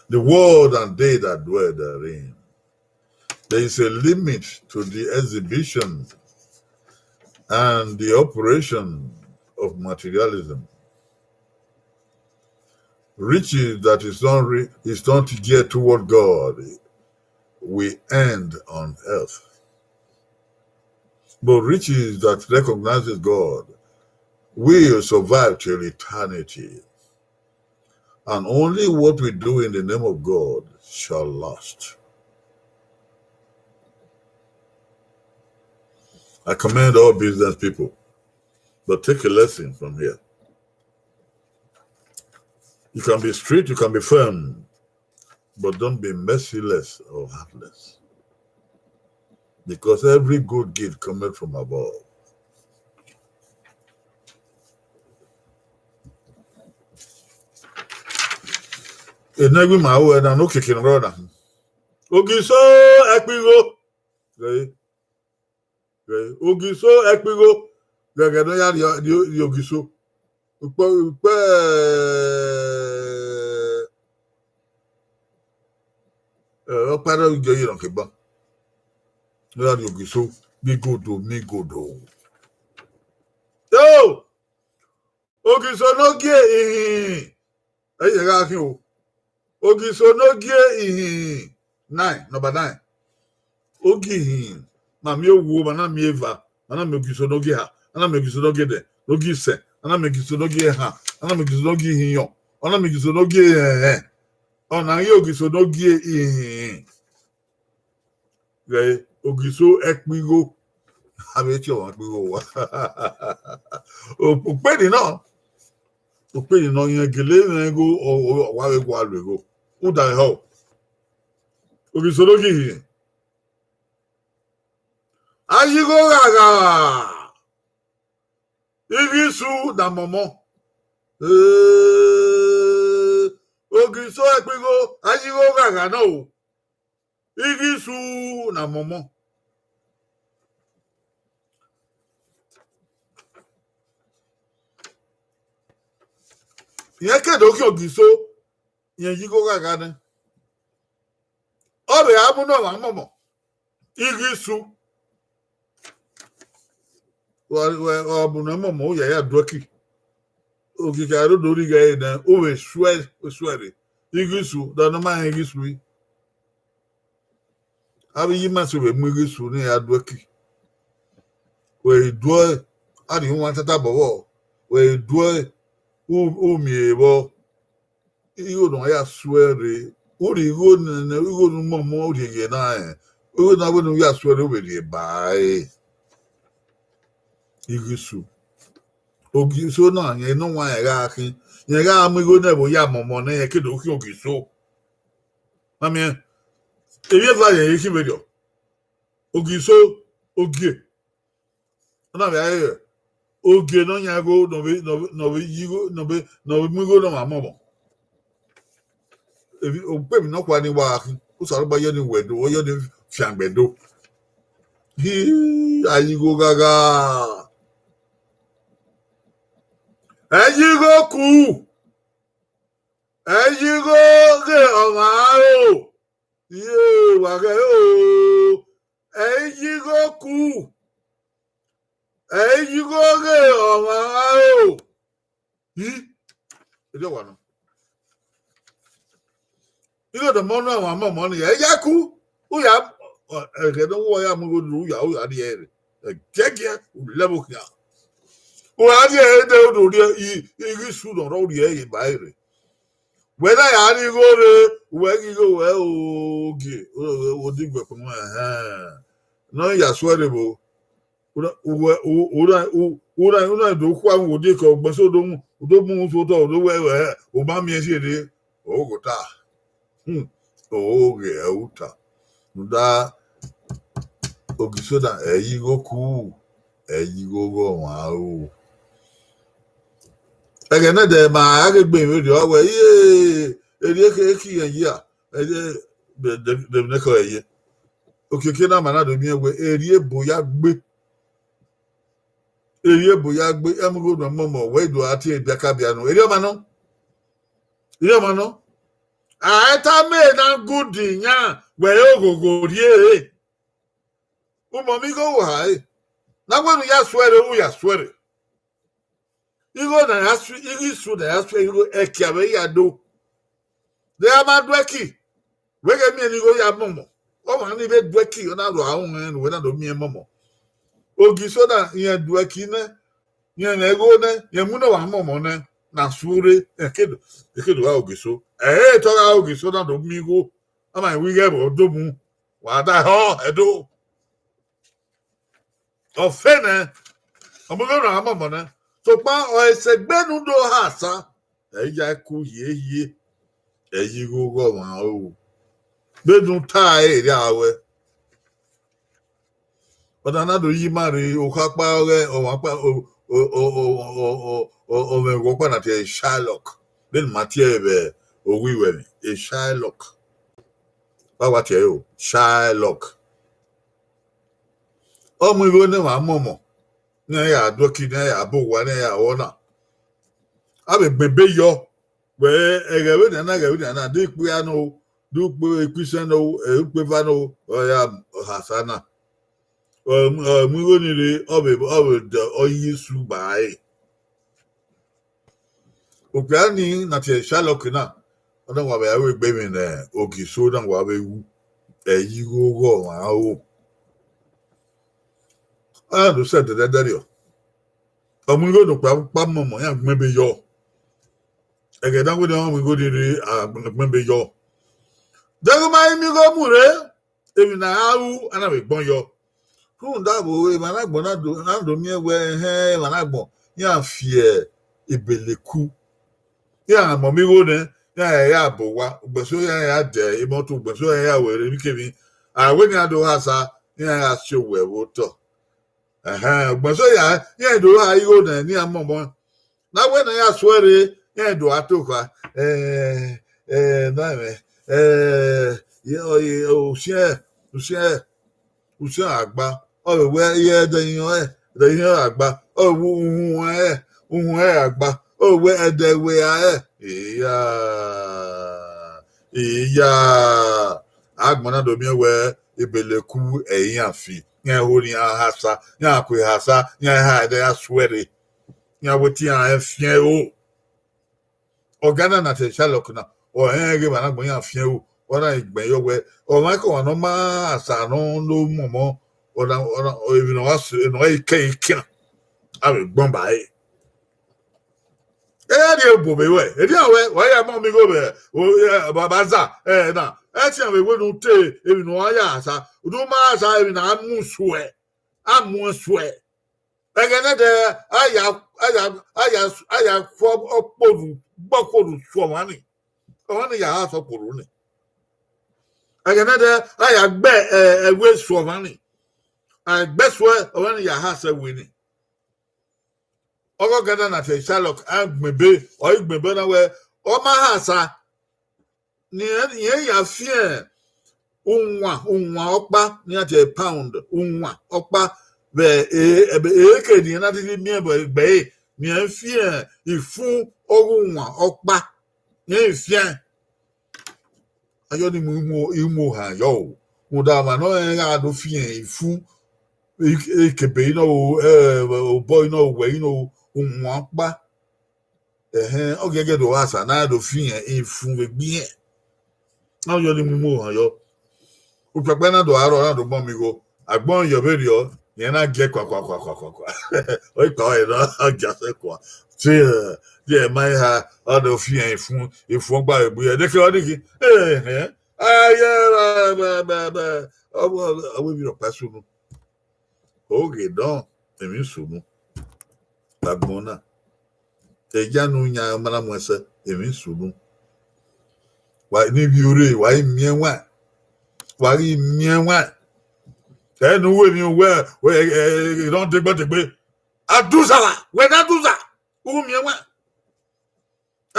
The world and they that dwell therein. There is a limit to the exhibition and the operation of materialism. Riches that is not, re- is not geared toward God will end on earth. But riches that recognizes God will survive till eternity. And only what we do in the name of God shall last. I commend all business people, but take a lesson from here. You can be strict, you can be firm, but don't be merciless or heartless. Because every good gift cometh from above. Enegbe ma ru ẹna ne okiekie ne ọ rrọọ na. Ogiso Ekpigho. Ghe, ghe, Ogiso Ekpigho. Ghẹghẹ ne ọ ya rrie, rrie, rrie Ogiso. Ukpẹ, ukpẹ, ẹ, ọkpa rẹ Igiọyi nọ ke ban. Ne ọ ya rrie Ogiso, mi godo, mi godo. Yo! Ogiso ne ọ gie ihin. Ẹ i ye gha khin o. Ogiso ne ọ gie ihin. Nine, number nine. Ọ gie ihin, ma miẹn owu, ma na miẹn eva, ma na miẹn Ogiso ne ọ gie eha, ma na miẹn Ogiso ne ọ gie ẹdẹ, ne ọ gie isẹn, ma na miẹn Ogiso ne ọ gie ehan, ma na miẹn Ogiso ne ọ gie ihinmwian, ma na miẹn Ogiso ne ọ gie ẹrẹnrẹn. Ọna ghi Ogiso ne ọ gie ihin. Ghẹ Ogiso Ekpigho. Avbe tie ọmwa Ekpigho wa. Ukpeni nọ. Ukpeni nọ, irẹn gele mwẹ igho, ọ, ọ, ọ wa vbe gua lu igho. Uda ehọ. Ogiso ne ọ gie ihin. A yi igho gha gha. Ighi su da mọmọ. Ee, Ogiso Ekpigho, a yi igho gha gha na o. Ighi su na mọmọ. Irẹn ke do khian Ogiso, irẹn ye igho ghagha nẹ. Ọ vbe a mu ne ọmwa mọmọ, igho isu. Wa, wa, wa mu ne mọmọ, u ya ya duẹki. Okiekie a rre odọ rhie igho ẹre nẹ, u vbe suẹ, u suẹ rre. Igho isu, da ne ọ ma rẹn igho isu i. Avbe iye ima eso vbe mu igho isu ne iran duẹki. Wẹ i duẹ, a rhie uwan tata bọvbọ. Wẹ i duẹ, u, u miẹn vbọ. Igho ne ọ ya suẹ rre, u rhie igho ne, ne, igho ne u mọmọ u rhie ye na rẹn. Igho na wẹ ne u ya suẹ rre, u vbe rhie ba ẹre. Igho isu. Ogiso na, rẹn ne ọ wan rẹn gha khin, rẹn gha mu igho nẹ vbe oya mọmọ nẹ, rẹn ke do khian Ogiso. Ma miẹn, emwi eva rẹn i khin vberriọ. Ogiso, ogie. Ọ na vbe a re ogie ne ọ yan igho, ne ọ vbe, ne ọ vbe, ne ọ vbe ye igho, ne ọ vbe, ne ọ vbe mu igho ne ọmwa mọmọ. Emwi, ukpemwi nọkhua ni wa gha khin, Osanobua yọ ni wẹ do, ọ yọ ni fiangbe do. Hi, a ye igho ghagha. Ẹ ye igho ku. Ẹ ye igho ghe ọmwa aro. Iye, wa ghẹ o. Ẹ ye igho ku. Ẹ ye igho ghe ọmwa aro. Hi, erriọ wa nọ. Igho ne ọmọ na, ọmwa mọmọ ni, ẹ ya ku. U ya, ọ, ẹghẹ ne u ya mu igho rre, u ya, u ya rhie ẹre. Ẹgiẹgiẹ, u lẹ vbe okhian. U ra rhie ẹre dẹ, u do rhie i, igho isu ne ọ rre, u rhie ẹre ba ẹre. Wẹ na ya rhie igho rre, wẹ ghi igho wẹ ogie, o, o, o di guẹ kpọnmwẹ, ẹhẹn. Ne ọ ya suẹrre vbo. Una, uwẹ, u-, una, u-, una, una do khua mu odie ke ọgbẹn so do mu, u do mu su otọ, u do wẹ, wẹ, u ma miẹn si rre, o gho ta. Hmm, o ghe ẹre u ta. Rhunmwuda, Ogiso na, ẹ ye igho ku, ẹ ye igho ghe ọmwa aro. Ẹghẹ nẹdẹ ma a ghe gbe emwi rriọ wẹ, iye, erriọ ke, ke irẹn yi a, ẹ, de, de, de, ne kọ ye. Okiekie na ma na do miẹn wẹ, erriọ ebo ya gbe. Erriọ ebo ya gbe, ẹ mu igho ne ọ mọmọ, wẹ i do a tie ebiakabia nọ. Erriọ ma nọ. Erriọ ma nọ. A i tama na good yan, wẹ i oghogho rrie. U mọmọ igho uwa re. Na wẹ ne u ya suẹrre, u ya suẹrre. Igho na ya su, igho isu na ya suẹrre, igho ẹki avbe ya do. De a ma duẹki, wẹ ghẹ miẹn ne igho ya mọmọ. Ọmwa ni vbe duẹki, ọ na ro aro mwẹ ne uwẹ na do miẹn mọmọ. Ogiso na, irẹn duẹki nẹ, irẹn mwẹ igho nẹ, irẹn mu ne ọmwa mọmọ nẹ, na su rre, ẹke do, ẹke do gha Ogiso. Ẹ i re te ọ gha Ogiso na do mu igho, ọ ma wẹ ighẹ vbe ọ do mu, wa da họ ẹdo. Ọ fe nẹ, ọ mu igho ne ọmwa mọmọ nẹ. Sokpan ọ i sẹ egbe ne u do ha sa, ẹ i ya ku hiehiere, ẹ ye igho ghe ọmwa aro. Vbene u ta ẹre, erriọ a wẹ. Ọna na do yi ima rre, okha ọkpa ọghe ọmwa ọkpa, o, o, o, o, o, o, o, ọmwẹ vbe ọkpa na tie Shylock. Vbene ma tie ẹre vbe owiwẹ emwi, Shylock. Wa wa tie ẹre o, Shylock. Ọ mu igho ne emwa mọmọ, ne iran ya duẹki, ne iran ya bọ owa, ne iran ya ru ọna. A vbe gbẹn ebe yọ, wẹ, ẹghẹ vbene a na, ẹghẹ vbene a na, de ikpia nọ, de ukpo ikpisẹn nọ, ẹ, ukpo eva nọ, ọ ya ha sa na. Ọ, ọ mu igho ni rre, ọ vbe, ọ vbe dẹ, ọ ye isu ba ẹre. Okpia ni na tie Shylock na, ọ na wa vbe aro egbe emwi ne Ogiso na wa vbe ru, ẹ ye igho ghe ọmwa aro. A do sẹ dẹdẹdẹrriọ. Ọ mu igho ne okpia ọkpa mọmọ, iran gbẹn ebe yọ. Ẹghẹ ne a wẹ ne ọ mu igho ni rre, a gbẹn ebe yọ. Deghẹ u ma i mu igho mu rre, emwi ne a ru, a na vbe gbọn yọ. Rhunmwuda vbe emwa ne agbọn na do, na do miẹn wẹ, ẹhẹn, emwa ne agbọn, iran fi ebeleku. Iran mọmọ igho nẹ, iran ya bọ owa, ugbẹn so iran ya dẹ imọto, ugbẹn so iran ya wẹ rre emwikemwi. A wẹ ne iran do ha sa, iran ya si owẹ vbe otọ. Ẹhẹn, ugbẹn so ya, iran do ha igho nẹ, ne iran mọmọ. Na wẹ ne a ya suẹrre, iran do a to kha, eh, eh, na mwẹ, eh, ye, ọ, ye, usiẹn, usiẹn, usiẹn agba, ọ vbe wẹ ye ẹdẹ iyan ẹ, ẹdẹ iyan agba, ọ vbe uhunmwu ẹ, uhunmwu ẹ agba, ọ vbe wẹ ẹdẹ ẹvbo ẹ, Iya, iya. Agbọn na do miẹn wẹẹ Ebeleku ẹ i iran fi, iran ho ne iran hasa, iran ku hasa, iran ha ẹdẹ ya suẹre, iran wẹ te iran fian ro. Ọga na na te Shylock na, ọ rẹn ghe emwa na agbọn iran fian ro, ọ na gbẹn yọ wẹẹ ọmwaikọmwa ne ọ ma hasa ne ọ mọmọ, ọ na, ọ na, emwi ne ọ gha sẹ, ne ọ gha kẹ ikian, a vbe gbọn ba ẹre. Ẹ rrie obọ vbe ruẹ, erriọ ruẹ, wa ya ma ọmọ igho vbe, o, ẹ, baba za, ẹ, na, ẹ tian vbe wẹ ne u te emwi ne u ya hasa, ne u ma hasa emwi ne a mu suẹ, a mu suẹ. Ẹghẹ nẹdẹ, a ya, a ya, a ya, a ya khuọ ọkpolu, gbe ọkpolu suọ ọmwa ni. Ọmwa ni ya hasa ọkpolu ni. Ẹghẹ nẹdẹ, a ya gbe, ẹ, ẹwe suọ ọmwa ni. A gbe suẹ, ọmwa ni ya hasa ẹwe ni. Ọghe ọga na na te Shylock, a gbẹn ebe, ọ i gbẹn ebe na wẹẹ, ọ ma hasa, ne irẹn, irẹn ya fian uwan, uwan ọkpa, ne iran tie pound, uwan ọkpa, vbe e, ebe, eke ne irẹn na didi miẹn vbe egbe ẹre, ne irẹn fian ifun ọghe uwan ọkpa, ne irẹn fian. Ayọ ni mu, mu, mu ohan yọ o. Rhunmwuda ọmwa ne ọ rẹn gha do fian ifun, i-, ikebe inọ o, ẹ, obọ inọ, owẹ inọ o, uwan ọkpa. Ẹhẹn, ọ giẹgiẹ do hasa ne a do fian ifun vbe egbe irẹn. Na yọ ni mu mu ohan yọ. Ukpẹkpẹ na do aro, na do gbọn mi igho. Agbọn yọ vberriọ, irẹn na giẹ kua, kua, kua, kua, kua, kua. Ọ i kpa ọre na, ọ gia sẹ kua. Te, ẹ, te ẹ ma ha, ọ do fian ifun, ifun ọgba vbe egbe irẹn. Neke ọ ni ghi, ẹhẹn. Ayẹ, bẹ, bẹ, bẹ, bẹ. Ọ, ọ, ọ, emwi rhọkpa sunu. Oghe dọn, emwi sunu. Agbọn na. Eya ne u yan ma na mu ẹsẹ, emwi sunu. Wa ni vbiẹ ore, wa i miẹn wan. Wa ghi miẹn wan. Ẹ ne u ru emwi uwẹ, ẹ, ẹ, ẹ, ne ọ degbe degbe. Aduza, wẹ ne aduza, u miẹn wan.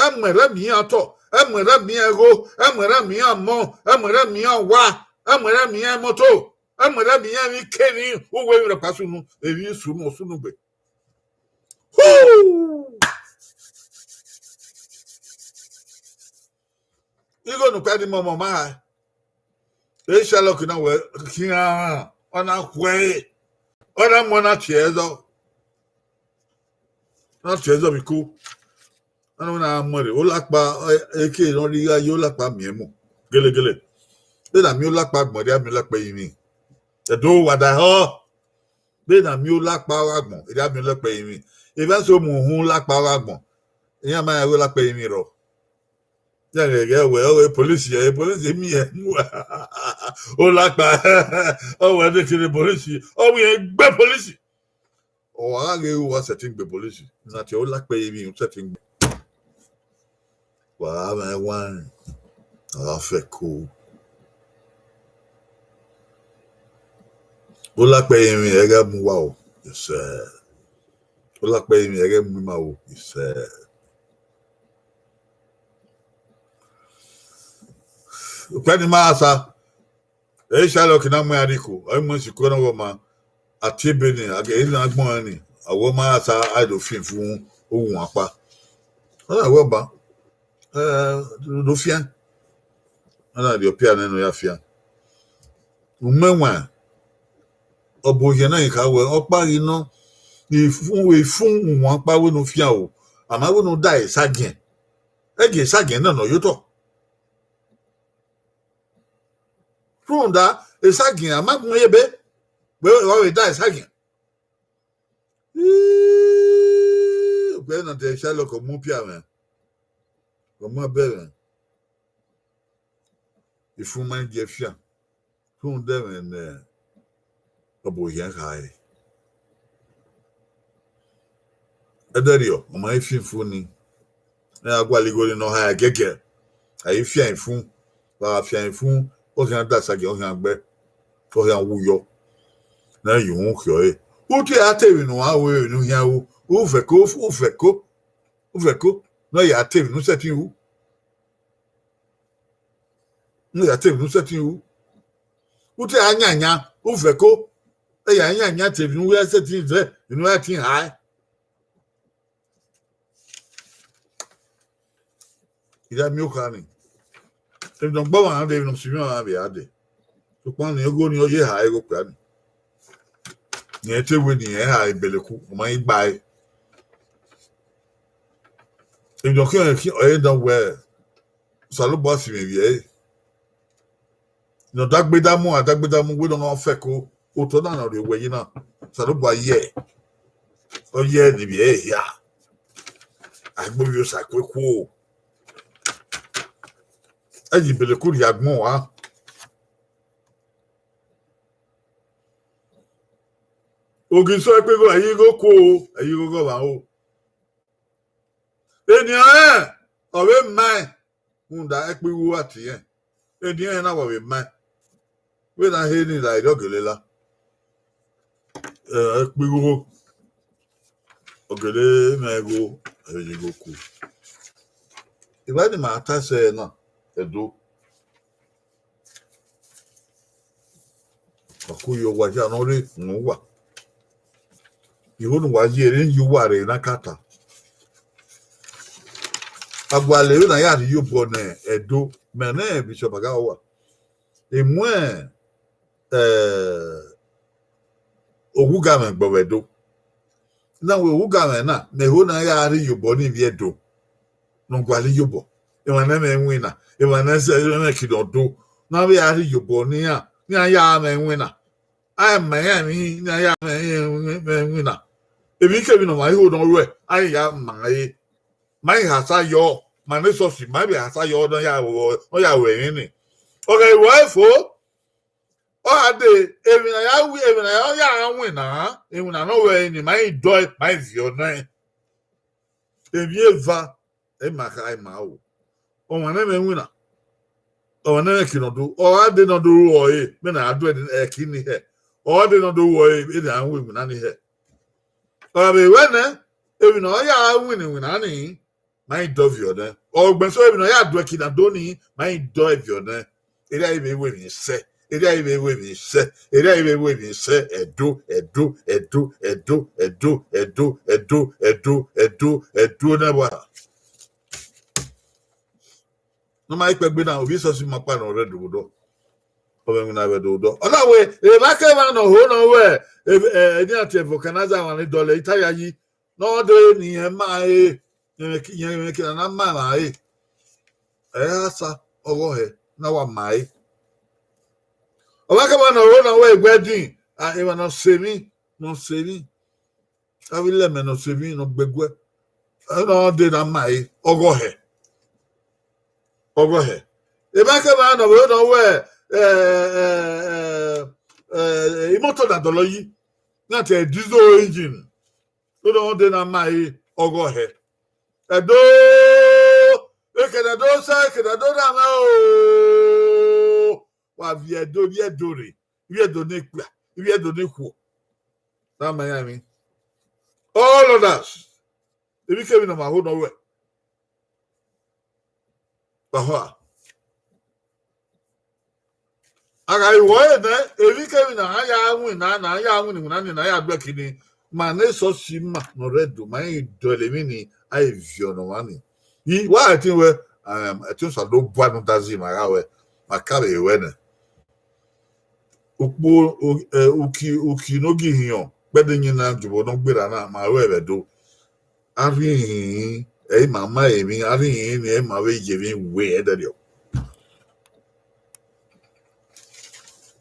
Ẹ mu ẹrẹ miẹn iran otọ, ẹ mu ẹrẹ miẹn iran igho, ẹ mu ẹrẹ miẹn iran ọmọ, ẹ mu ẹrẹ miẹn iran owa, ẹ mu ẹrẹ miẹn iran imoto, ẹ mu ẹrẹ miẹn iran emwi ke emwi, uwu emwi rhọkpa sunu, emwi sunu, ọ sunu gbe. Hu! Igho ne ukpẹ ni mọmọ ma ha. E Shylock na wẹ khian, ọ na khuẹre, ọ na mu, ọ na tie ẹzọ, ọ na tie ẹzọ vbe iko. Ọ na mu ẹre, olakpa, eke ne ọ rhie igho ye olakpa miẹn mu gelegele. Vbene a miẹn olakpa agbọn, erriọ a miẹn olakpa ẹrinmwi. Ẹdo wa da họ. Vbene a miẹn olakpa ọghe agbọn, erriọ a miẹn olakpa ẹrinmwi. Evba eso mu uhunmwu olakpa ọghe agbọn, iran ma rẹn wẹ olakpa ẹrinmwi rrọọ. Iran ghẹ ghẹ wẹ, ọ wẹ police, ẹ, police miẹn mu. Olakpa, ọ wẹ ne kene police, ọ wẹ irẹn gbe police. Ọ wa gha ghe uwa sẹtin gbe police, na tie olakpa ẹrinmwi u sẹtin gbe. Wa gha mwẹ ẹwaẹn, a gha fẹko. Olakpa ẹrinmwi ẹghẹ mu uwa o, isẹ. Olakpa ẹrinmwi ẹghẹ mu ima o, isẹ. Ukpẹ ni ma sa, e Shylock na mu iran rrie iko, ọ i mu ẹn sẹ iko na ọghọma, a tie ebe ni, a ghe na gbọn ẹn ni, a wẹ ọ ma sa, a do fian ifun uwan ọkpa. Ọ na wẹ ọba, ẹ, do fian. Ọ na rhie ọpia nẹ ne ọ ya fian. U mẹ wan, ọ bu ohiẹn na kha wẹ, ọkpa ghi nọ, ifun, ifun uwan ọkpa wẹ ne u fian o, a ma wẹ ne u da esagiẹn. Ẹ gie esagiẹn na nọ ye otọ. Rhunmwuda esagiẹn a ma gun ye ebe, wẹ ọ vbe da esagiẹn. Ii, ugbẹn na de Shylock ọ mu pia mwẹ, ọ mu ẹbẹ mwẹ. Ifun ma gie fian, rhunmwuda ẹmwẹ ne ọ bu ohiẹn khare. Ẹdẹrriọ, ọ ma i fian ifun ni. Ẹ, a gualọ igho ni nọ ha ẹgiẹgiẹ. A i fian ifun, wa gha fian ifun, ọ khian da esagiẹn, ọ khian gbe, ọ khian wu yọ. Ne a ye uhunmwu khian ọre. U te a te emwi ne uwa ru, emwi ne u khian ru, u vẹko, u vẹko, u vẹko, ne ọ ya te emwi ne u sẹtin ru. Ne ọ ya te emwi ne u sẹtin ru. U te a yanyan, u vẹko, ẹ ya yanyan te emwi ne u ya sẹtin zẹ, emwi ne u ya tin hae. I ya miẹn okha ni. Emwi ne ọ gbe ọmwa rre, emwi ne ọ sẹ mwẹ ọmwa vbe a dee. Sokpan ne igho ni ọ ye eha igho okpia ni. Rẹn te wẹ ne irẹn eha Ebeleku, ọ ma i gba ẹre. Emwi ne ọ khian khian ọre na wẹ Osanobua si mwẹ vbe ẹre. Ne ọ dagbe da mu, a dagbe da mu, wẹ ne ọ fẹko otọ na ne ọ rhie owẹ yi na, Osanobua yẹ, ọ yẹ ne ivbi ẹre hia. A gbe ovbi Osa ku ekuo. Ẹ ye Ebeleku rhie agbọn ua. Ogiso ẹkpegho, ẹ ye igho kuo, ẹ ye igho ghe ọmwa o. Enian rẹn ọ vbe ma ẹn, rhunmwuda ẹkpegho a tie ẹn. Enian rẹn na wa vbe ma ẹn. Vbene a he ni la erriọ gele la. Ẹ, ẹkpegho, ọ gele mwẹ igho, ẹ vbe ye igho ku. Evba ni ma ta sẹ na, Ẹdo. Ọ ku ye owa hia ne ọ rre unu uwa. Igho ne uwa ye, erha ye uwa rre na ka ta. A gualọ vbene a ya rhie iyobọ ne Ẹdo, mẹ ne Bishop Aghawa. I mu eh, oghughamwẹ gbọvbẹ Ẹdo. Na wẹ oghughamwẹ na, mẹ ho ne a ya rhie iyobọ ni ivbi Ẹdo ne ọ gualọ iyobọ. Emwa ne ẹmwẹ winna, emwa ne ẹmwẹ kidọdo, ne a vbe ya rhie iyobọ ne iran, ne iran ya mwẹ winna. A ma iran emwi ne iran ya mwẹ winna. Emwi kemwi ne ọ ma ho ne ọ ruẹ, a ya ma ẹre. Ma i ha sa yọ, ma ne esọsi, ma i vbe ha sa yọ ne ọ ya ru, ne ọ ya ru emwi ni. Ọ ghẹ ru ẹre fo, ọ gha dee, emwi ne a ya wi, emwi ne a ya gha winna, iwinna ne ọ ru ẹre ni, ma i dọe, ma i viọ nẹ. Emwi eva, ẹ ma kha, ẹ ma ru. Ọmwa ne ẹmwẹ winna, ọmwa ne ẹmwẹ kidọdo, ọ gha dee ne ọ do ru ọre, vbene a do ẹki ni hẹ. Ọ gha dee ne ọ do ru ọre, vbene a ru iwinna ni hẹ. Ọ gha vbe ruẹ nẹ, emwi ne ọ ya winna iwinna ni, ma i dọ viọ nẹ. Ọ gbẹn so emwi ne ọ ya do ẹki na do ni, ma i dọ viọ nẹ. Erha i vbe ru emwi sẹ, erha i vbe ru emwi sẹ, erha i vbe ru emwi sẹ, Ẹdo, Ẹdo, Ẹdo, Ẹdo, Ẹdo, Ẹdo, Ẹdo, Ẹdo, Ẹdo, Ẹdo ne wa. Ne ọ ma i kpẹgbe na, ovbi esọsi ma kpa ne ọ rre do vbe odọ. Ọ vbe winna vbe do vbe odọ. Ọ na wẹ, emwa kemwa ne ọ ho ne ọ wẹ, eni a tie vulcanizer, emwa ni dọlọ ita ya yi, ne ọ dee ne irẹn ma ẹre, irẹn, irẹn, irẹn kina na ma emwa ẹre. Ẹ i gha sa, ọghọ hẹ, ne a wa ma ẹre. Emwa kemwa ne ọ ho ne ọ wẹ wedding, a, emwa ne ọ sẹ emwi, ne ọ sẹ emwi. Avbe ilẹmẹ ne ọ sẹ emwi ne ọ gbe guẹ. Ẹ, ne ọ dee ne a ma ẹre, ọghọ hẹ. Ọghọ hẹ. Emwa kemwa ne ọ vbe ne ọ wẹ, eh, eh, eh, eh, imoto na dọlọ yi. Na te diesel engine. Ne ọ dee ne a ma ẹre, ọghọ hẹ. Ẹdo, ekene Ẹdo sẹ, ekene Ẹdo na mwẹ o. Wa viẹ Ẹdo, viẹ Ẹdo rre, viẹ Ẹdo ne ekpia, viẹ Ẹdo ne ikhuo. Na ma iran emwi. All others, emwi kemwi ne ọ ma ho ne ọ ruẹ. Wa hua. A gha ru ẹre nẹ, emwi kemwi ne a ya winna, ne a ya winna iwinna ni, ne a ya do ẹki ni, ma ne esọsi ma ne ọ rre do, ma i dọlọ emwi ni, a i viọ ne ọmwa ni. I wa ẹtin wẹ, em, ẹtin Osanobua ne u da zẹ ima gha wẹ, ma ka vbe wẹ nẹ. Ukpo, u-, eh, uki, uki ne ogie ihiọn, kpẹdẹ iyẹn na gie obọ ne ọ gberra na, ma ru ẹvbo Ẹdo. A rhie ihinrin, ẹ i ma ma emwi, a rhie ihinrin ni, ẹ i ma vbe ye emwi we ẹdẹrriọ.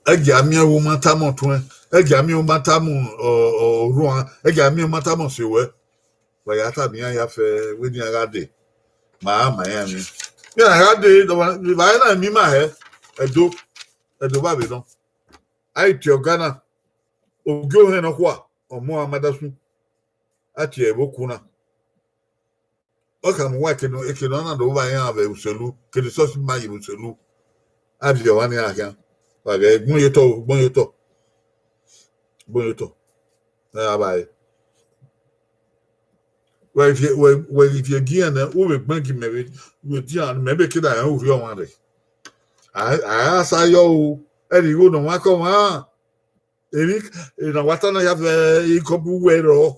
Ẹ gie a miẹn vbe u ma tama ọtuẹn, ẹ gie a miẹn u ma tama ọ, ọ, orhuan, ẹ gie a miẹn u ma tama ọse ruẹ. Wa ya tama iran ya fẹ, wẹ ne iran gha dee, ma a ma iran emwi. Iran gha dee, evbare na emwi ma hẹ, Ẹdo, Ẹdo vbe avbe nọ. A i tie ọga na, ogie ohẹn nọkhua, ọ mu a ma da sun. A tie ẹvbo ku na. Ọ khama uwa eke nọ, eke nọ na do vba iran vbe uselu, kede esọsi ma ye vbe uselu. A viọ ọmwa ni a khian. Wa ghẹ gbọn ye otọ, gbọn ye otọ. Gbọn ye otọ. Ẹ a vba re. Wẹ ivie, wẹ, wẹ ivie gi iran nẹ, u vbe gbẹn gi mẹ vbe, vbe dian, mẹ vbe keda rẹn urhi ọmwa rre. A, a sa yọ o, ẹre igho ne ọmwa kọ ọmwa. Emwi, emwi ne a wa ta na ya vbe ikọbọ uwẹ rrọọ.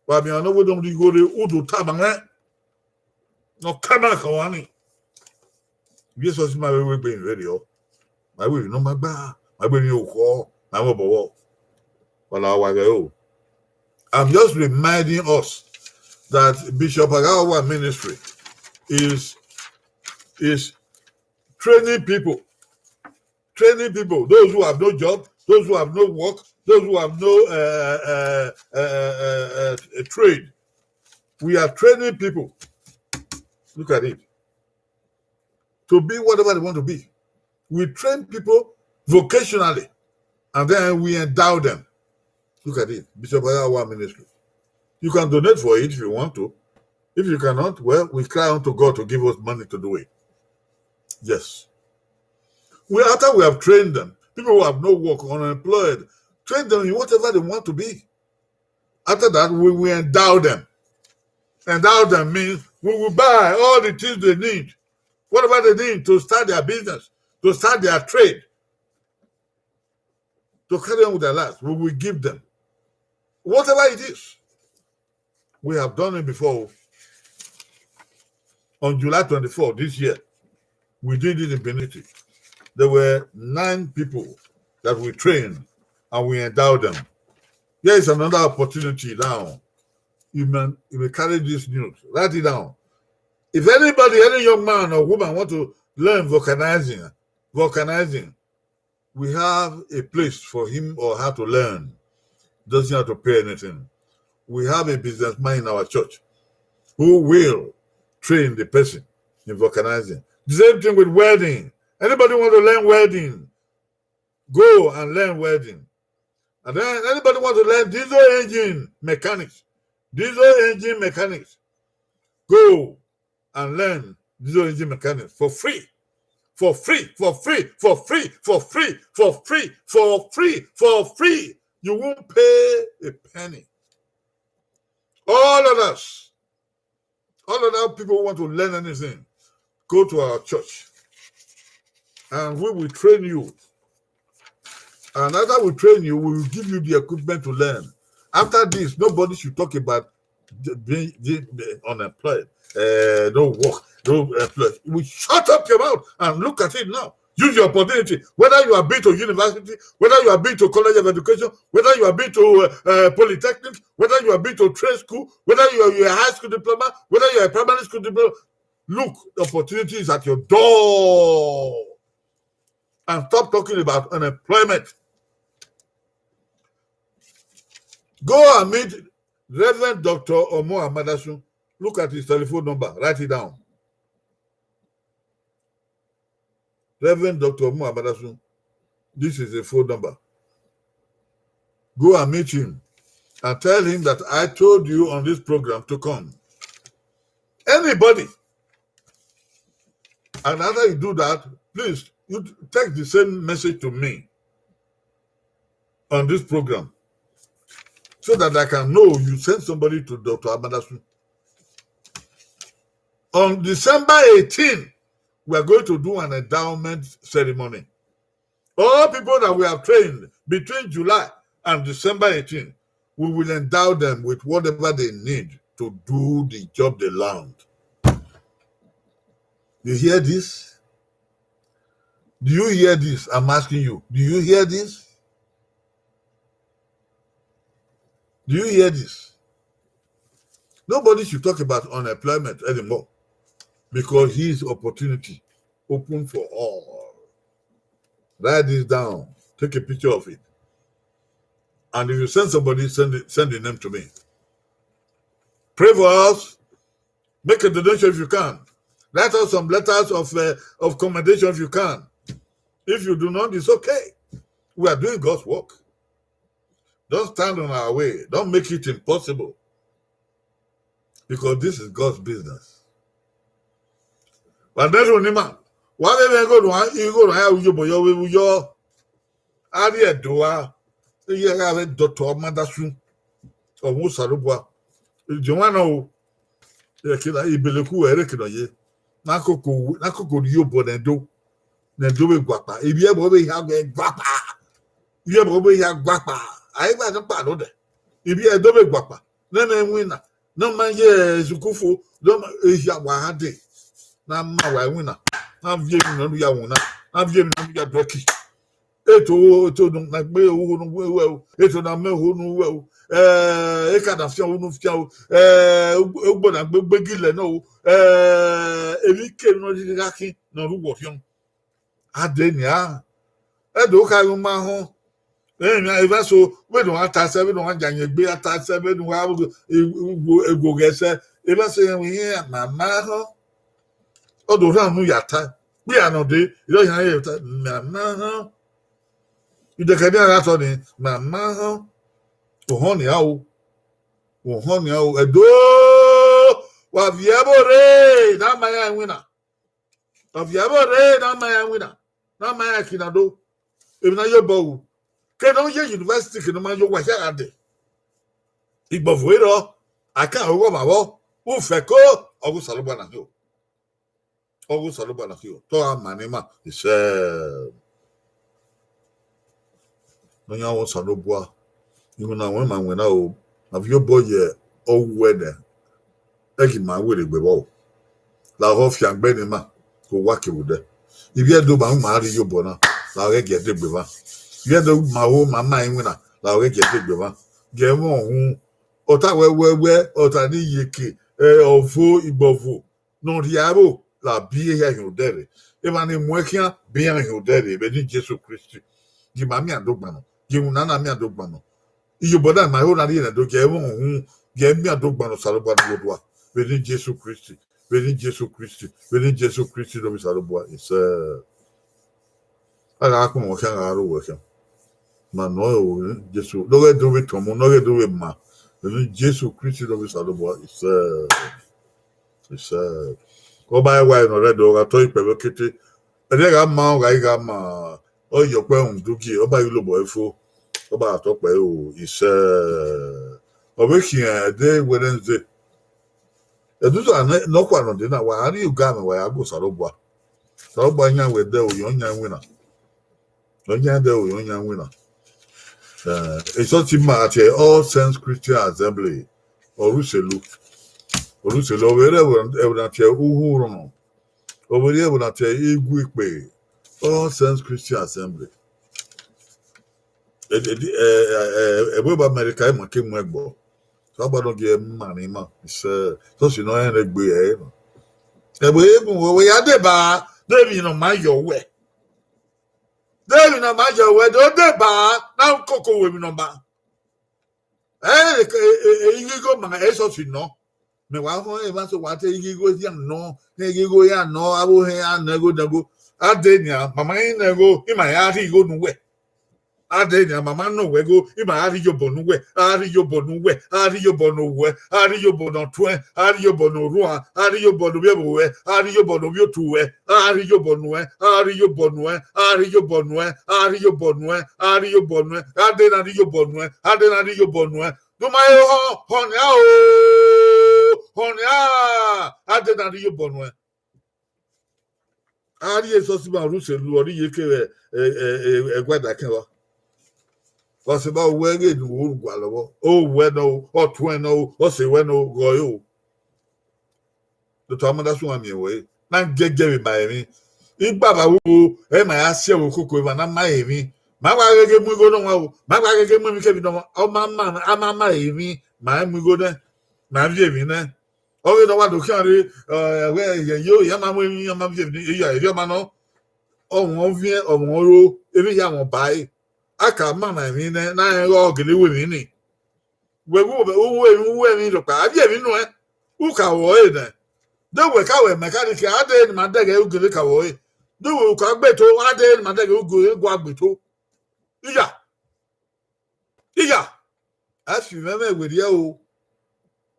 Wa miẹn ọmwa ne ọ wẹ ne ọ rhie igho rre, u do tama mwẹ. Ne ọ ka ima khẹ ọmwa ni. Ivbi esọsi ma vbe wegbe rẹrriọ. Ma wẹ ne ọ ma gba, ma wẹ ne ọ khọ, ma wẹ obọ vbọ. Wala wa ghẹ o. I'm just reminding us that Bishop Agawawa Ministry is is training people, training people, those who have no job, those who have no work, those who have no uh, uh, uh, uh, uh, uh, trade. We are training people. Look at it. To be whatever they want to be. We train people vocationally, and then we endow them. Look at it, Bishop Ayawa Ministry. You can donate for it if you want to. If you cannot, well, we cry unto God to give us money to do it. Yes. We, after we have trained them, people who have no work, unemployed, train them in whatever they want to be. After that, we will endow them. Endow them means we will buy all the things they need, whatever they need to start their business, to start their trade, to carry on with their lives. We will give them whatever it is. We have done it before. On July twenty-fourth this year, we did it in Benin City. There were nine people that we trained and we endowed them. Here is another opportunity now. You may, you may carry this news. Write it down. If anybody, any young man or woman want to learn vulcanizing, vulcanizing, we have a place for him or her to learn. Doesn't have to pay anything. We have a businessman in our church who will train the person in vulcanizing. The same thing with welding. Anybody want to learn welding? Go and learn welding. And then anybody want to learn diesel engine mechanics? Diesel engine mechanics. Go and learn diesel engine mechanics for free. For free, for free, for free, for free, for free, for free, for free. You won't pay a penny. All of us, all of our people who want to learn anything, go to our church. And we will train you. And after we train you, we will give you the equipment to learn. After this, nobody should talk about the, being, the, the unemployed. Uh, no work, no employed. We shut up your mouth and look at it now. Use your opportunity. Whether you have been to university, whether you have been to college of education, whether you have been to uh, uh, polytechnic, whether you have been to trade school, whether you are, you are a high school diploma, whether you are a primary school diploma, look, the opportunity is at your door. And stop talking about unemployment. Go and meet Reverend Doctor Omo Amadasun. Look at his telephone number. Write it down. Reverend Doctor Omo Amadasun, this is a phone number. Go and meet him and tell him that I told you on this program to come. Anybody. And after you do that, please, you take the same message to me on this program so that I can know you send somebody to Doctor Amadasun. On December eighteen, we are going to do an endowment ceremony. All people that we have trained between July and December eighteen, we will endow them with whatever they need to do the job they learned. You hear this? Do you hear this? I'm asking you, do you hear this? Do you hear this? Nobody should talk about unemployment anymore because his opportunity open for all. Write this down. Take a picture of it. And if you send somebody, send it, send the name to me. Pray for us. Make a donation if you can. Write us some letters of, uh, of commendation if you can. If you do not, it's okay. We are doing God's work. Don't stand on our way. Don't make it impossible. Because this is God's business. Wa nẹrhẹ onima, wa vbe mwẹ igho ne uwa, igho ne uwa ya ru ye obọ yọ vbe ru yọ. A rhie Ẹdo ra, iye gha vbe Doctor Amadasun, ọ mwẹ Osanobua. Idiọn mwa nọ o. Ẹkẹna, Ibeleku ẹre ke nọ ye. Na koko, na koko rhie obọ ne Ẹdo, ne Ẹdo vbe guakpa. Ivbi ẹbọ vbe hia guakpa. Ivbi ẹbọ vbe hia guakpa. A i gba nọkpa nodẹ. Ivbi Ẹdo vbe guakpa. Nene winna. Ne ọ ma ye ezuku fo, ne ọ ma ehia wa gha dee, ne a ma wa iwinna, ne a viọ emwi ne ọ ya winna, ne a viọ emwi ne ọ ya dọki. Eto, eto na gbe oho ne uwẹ o, eto na mẹ oho ne uwẹ o, eh, eka na fian oho ne u fian o, eh, ugbo na gbe gbegilẹ nọ o, eh, emwi kemwi ne ọ rhirhi gha khin ne ọ rre uwẹ orhiọn. A dee nian, ẹdẹ okha ru ma họn. Emwa eso, vbene u gha ta sẹ, vbene u gha yan egbe, a ta sẹ, vbene u gha wo ghẹ sẹ, emwa eso iran ma ma họn. Ọ do rhan unu ya ta, kpia nọ dee, irọ yan ye ta, ma ma họn. Idẹkẹ ne iran gha tọ ni, ma ma họn. Ohọn nian o, ohọn nian o, ẹdo, wa viẹ ẹvbo rre, ne a ma iran iwinna. Wa viẹ ẹvbo rre, ne a ma iran iwinna, ne a ma iran ekinna do. Emwi ne a ye obọ ru, ke ne ọ ye university, ke ne ọ ma ye owa hia gha dee. Igbọvo rrọọ, a ka ọghọ vbe avọ, ufẹko, ọghe Osanobua na khin o. Ọghe Osanobua na khin o, te ọ gha ma ne ima, isẹ. Nọyan mwẹ Osanobua, iwinna wẹ ma winna o, a viọ obọ ye ọwẹ nẹ, ẹ ghi ma werriegbe vbọ o. Lahọ fiangbe ne ima, ke owa kevbe odẹ. Ivbi Ẹdo ma ma rre iyobọ na, lahọ ghẹ gie ẹdegbe mwa. Ivbi Ẹdo ma ho ma ma iwinna, lahọ ghẹ gie ẹdegbe mwa. Gie ẹmwẹ uhunmwu, ọta wẹ wẹ wẹ, ọta ni iyeke, eh, ọvo, igbọvo, ne ọ rhie ẹvbo la biẹ ehia hin odẹ rre. Emwa ni mu ẹn khian biẹ iran hin odẹ rre vbe eni Jesu Kristi. Gie ima miẹn adogban nọ, gie iwinna na miẹn adogban nọ. Iyobọ na ma ho na rhie nẹ do, gie ẹmwẹ uhunmwu, gie ẹ miẹn adogban nọ, Osanobua ne ọ ye odua, vbe eni Jesu Kristi, vbe eni Jesu Kristi, vbe eni Jesu Kristi ne ovbi Osanobua, isẹ. A gha kpọnmwẹ khian, a gha ro wẹ khian. Ma nọ ẹre o, Jesu, ne ọ ghẹ do vbe tọn mu, ne ọ ghẹ do vbe ma, vbe eni Jesu Kristi ne ovbi Osanobua, isẹ. Isẹ. Ọba ẹwae ne ọ rre Ẹdo, ọ gha tọ ikpẹvbe kete. Ẹdẹ gha ma, ọ gha i gha ma, ọ ye ọkpẹ rhunmwuda ugie, ọba ghi lobọ ẹre fo, ọba gha tọ kpẹre o, isẹ. Ọ vbe khian ẹdẹ Wednesday. Ẹdusẹ nọkhua nọ dee na, wa rrie oga mwẹ, wa ya gu Osanobua. Osanobua yan wẹ ẹdẹ o, yan yan iwinna. Ọ yan ẹdẹ o, yan yan iwinna. Eh, esọsi ma tie All Saints Christian Assembly, Oruselu. Oruselu, ọ vbe rre ẹvbo na tie Uhurọn. Ọ vbe rre ẹvbo na tie Iguikpe, All Saints Christian Assembly. Ẹ, ẹ, ẹ, ẹ, ẹvbo America, ima ke mu ẹgbọ. Osanobua nọ gie ma ne ima, isẹ, esọsi nọ rẹn egbe ẹre nọ. Ẹvbo egun wẹ ya deba, de emwi ne ọ ma yọ wẹ. De emwi ne ọ ma yọ wẹ, do deba, na koko wẹ emwi ne ọ ma. Ẹ, ẹ, ẹ, ẹ, ighigho ma, esọsi nọ. Mẹ wa họn emwa eso wa te ighigho ya nọ, ne ighigho ya nọ, avbe ohẹn ya nọ, ẹgho nẹgho. A dee nian, ma ma i nẹgho, ima ya rhie igho ne uwẹ. A dee nian, ma ma nọ wẹ igho, ima gha rhie iyobọ ne uwẹ, a gha rhie iyobọ ne uwẹ, a gha rhie iyobọ ne owẹ, a gha rhie iyobọ ne ọtuẹn, a gha rhie iyobọ ne orhuan, a gha rhie iyobọ ne ovbi ẹvbo ruẹ, a gha rhie iyobọ ne ovbi otu ruẹ, a gha rhie iyobọ nuẹn, a gha rhie iyobọ nuẹn, a gha rhie iyobọ nuẹn, a gha rhie iyobọ nuẹn, a gha rhie iyobọ nuẹn, a dee na rhie iyobọ nuẹn, a dee na rhie iyobọ nuẹn. Do ma he họn, họn nian o, họn nian, a dee na rhie iyobọ nuẹn. A rhie esọsi ma Oruselu, ọ rhie iyeke vbe, ẹ, ẹ, ẹ, ẹguae dakẹn vba. Wa sẹ ba wẹ ghe ne uwu gualọ vbọ. O wẹ nọ o, ọtuẹn nọ o, ọse wẹ nọ o, ghe ọre o. Doctor Amanda Suwan miẹn wẹ, na gẹgẹ vbe ma emwi. Igbavba wo, ẹ ma ya si ẹvbo koko eva na ma emwi. Ma wa gheghe mu igho nọ o, ma wa gheghe mu emwi kevbe nọ, ọ ma ma, a ma ma emwi, ma mu igho nẹ, ma viọ emwi nẹ. Ọghe ne ọ wa do khian rre, ẹ, wẹ, yẹ yo, ya ma mu emwi, ya ma viọ emwi, ya erriọ ma nọ. Ọmwa ọviẹn, ọmwa oro, emwi ya mwẹ ọba ẹre. A ka ma ma emwi nẹ, na rẹn ghe ọ gele ru emwi ni. Wẹ wu, u ru emwi, u ru emwi rhọkpa, a viọ emwi nuẹn, u ka ru ẹre nẹ. De wẹ ka wẹ mẹ ka rhie khian, a dee ne ima dẹghe u gele ka ru ẹre. De wẹ u ka gbe to, a dee ne ima dẹghe u gele gua gbe to. Iya. Iya, a fi mwẹ mwẹ werriẹ o,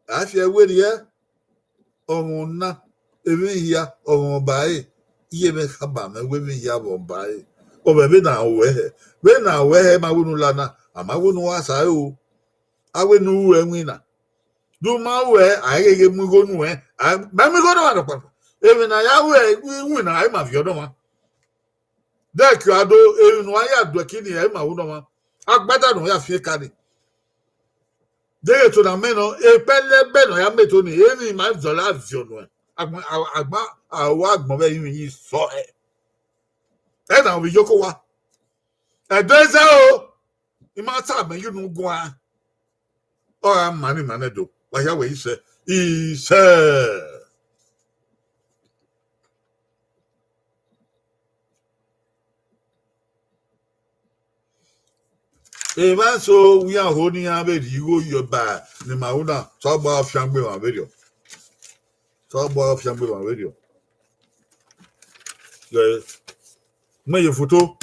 a fi ẹe werriẹ, ọmwa na, emwi hia, ọmwa ọba ẹre, iye mwẹ khama mwẹ wẹ emwi hia vbe ọba ẹre. Ọ vbe vbene a wẹ hẹ, vbene a wẹ hẹ, ma wẹ ne u la na, a ma wẹ ne u gha sa ẹre o, a wẹ ne u ru ẹwinna. De u ma ru ẹe, a i gheghe mu igho nuẹn, a, mẹ mu igho na rhọkpa. Emwi ne a ya ru ẹe, iwinna, a i ma viọ nọ ọmwa. Dẹkẹ a do, emwi ne uwa ya duẹki ni, ẹ i ma ru nọ ọmwa. Agbada ne ọ ya fian eka ni. Deghẹ to na mẹ nọ, epẹlẹbẹ ne ọ ya mẹ eto ni, emwi ma zọlọ aviọ nuẹn. Agbọn, a, agbọn, a wa agbọn vbe ivbi yi sọ ẹ. Ẹ na ovbi yoko wa. Ẹdẹ zẹ o, I ma ta mẹ ye unu guan. Ọ gha ma ni ma nẹ do, wa hia wẹ isẹ, isẹ. Emwa eso wian ho ne iran vbe rhie igho yọ ba ne ima ru na, Osanobua fiangbe emwa vberriọ. Osanobua fiangbe emwa vberriọ. Ẹ, mẹ ye foto.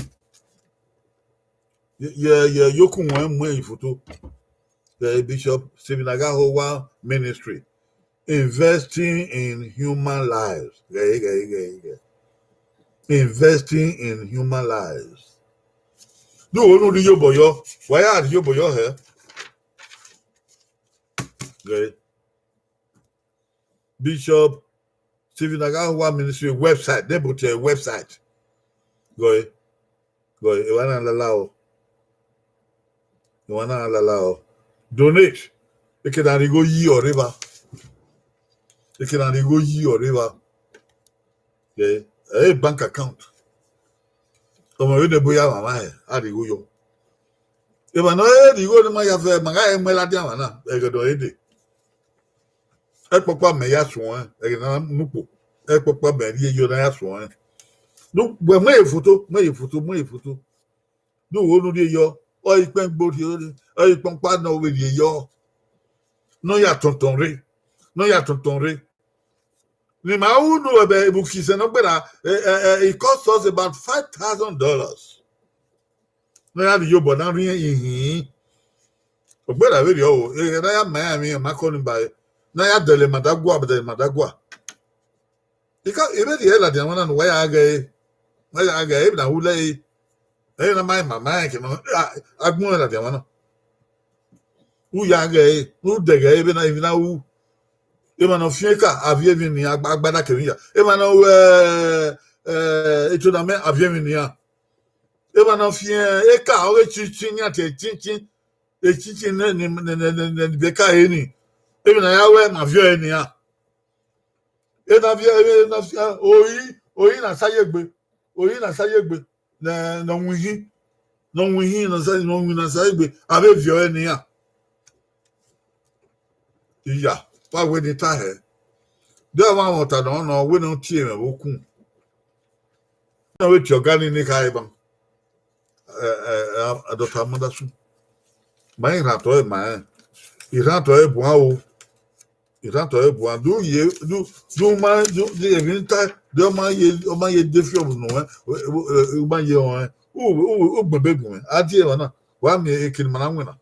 Ye, ye, ye, yoku wọn mu ẹn foto. The Bishop Stephen Agahowa Ministry, investing in human lives. Ghẹ, ghẹ, ghẹ, ghẹ. Investing in human lives. Do wo nu rhie iyobọ yọ? Wa ya rhie iyobọ yọ hẹ? Ghẹ. Bishop Stephen Agahowa Ministry website, ne but website. Gọe, gọe, emwa na lala o. Emwa na lala o. Donate. Eke na rhie igho yi ọre evba. Eke na rhie igho yi ọre evba. Ẹ, ẹ, bank account. Ọmọ vbene ebo ya mwamwa hẹ, a rhie igho yọ. Emwa ne ọ rhie igho ne ma ya vẹ, ma gha mu ẹn ladian mwa na, ẹghẹ ne ọ re dee. Ẹkpọkpa mẹ ya suẹn, ẹghẹ ne a na mu ukpo, ẹkpọkpa mẹ rhie yọ ne a ya suẹn. Do, wẹ mu ẹre foto, mu ẹre foto, mu ẹre foto. Do wo ne u rhie yọ, ọ ikpẹn gbo rhie, ọ ikpọkpa ne ọ vbe rhie yọ. Ne ọ ya tọntọn rre, ne ọ ya tọntọn rre. Ne ima ru unu vbe ebo ukisẹ ne ọ gberra, eh, eh, eh, it cost us about five thousand dollars. Ne a ya rhie iyobọ na rhie ihin. Ọ gberra vberriọ o, eh, ne a ya ma iran emwi, ma kọ ni ba, ne a ya dẹlẹ Madagua, dẹlẹ Madagua. Ika, ivbe rhie ladian mwa na ne uwa ya ghe ẹre, uwa ya ghe ẹre, emwi na wu lẹ ẹre. Ẹre na ma ma ma ẹn ke ma, a, agbọn ladian mwa na. U ya ghe ẹre, u dẹghe ẹre vbene emwi na ru. Emwa ne ọ fian eka, a viọ emwi nian, agba-, agbada kevbe iya. Emwa ne ọ ru, eh, eh, eto na mẹ, a viọ emwi nian. Emwa ne ọ fian eka, ọghe chinchin nian tie chinchin, echinchin ne, ne, ne, ne, ne, ne, ne, be ka ẹre ni. Emwi ne a ya ruẹ, ma viọ ẹre nian. Ena viọ, ena viọ, ori, ori na sa ye egbe, ori na sa ye egbe, ne, ne ọ winhin, ne ọ winhin, ne ọ sa, ne ọ winhin na sa ye egbe, a vbe viọ ẹre nian. Iya, wa wẹ ne I ta hẹ. De ọmwa mwẹ ọta nọ, nọ, wẹ ne ọ tie mwẹ vbe okun. Na vbe tie ọga ni ne kha eban. Eh, eh, eh, Doctor Amandasu. Ma i rhan otọ ẹre ma rẹn. I rhan otọ ẹre buan o. I rhan otọ ẹre buan. Do ye, do, do ma, do, do emwi ta, do ma ye, ọ ma ye de fi ọvbu nọ, eh, u ma ye ọnrẹn. U, u, u gbẹn be gun mwẹ. A die emwa na. Wa miẹn eke ne ima na winna.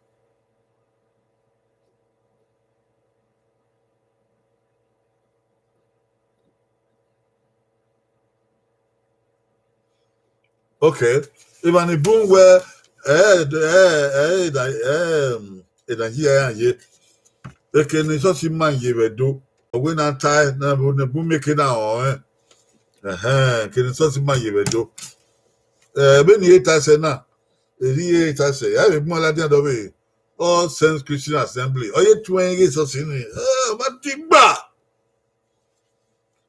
Okay. Emwa ni bun wẹ, eh, eh, eh, eh, eh, eh, Nigeria ya ye. Eke ne Isosi ma ye vbe Ẹdo. Ọ wẹ na ta na bu ne bu meke na ọ, eh. Ẹhẹn, eke ne Isosi ma ye vbe Ẹdo. Eh, vbene I ta sẹ na, eri I ta sẹ, ya vbe gbọn ladian dọ vbe All Saints Christian Assembly. Ọ ye tuẹn ighe Isosi ni. Eh, ọ ma digba.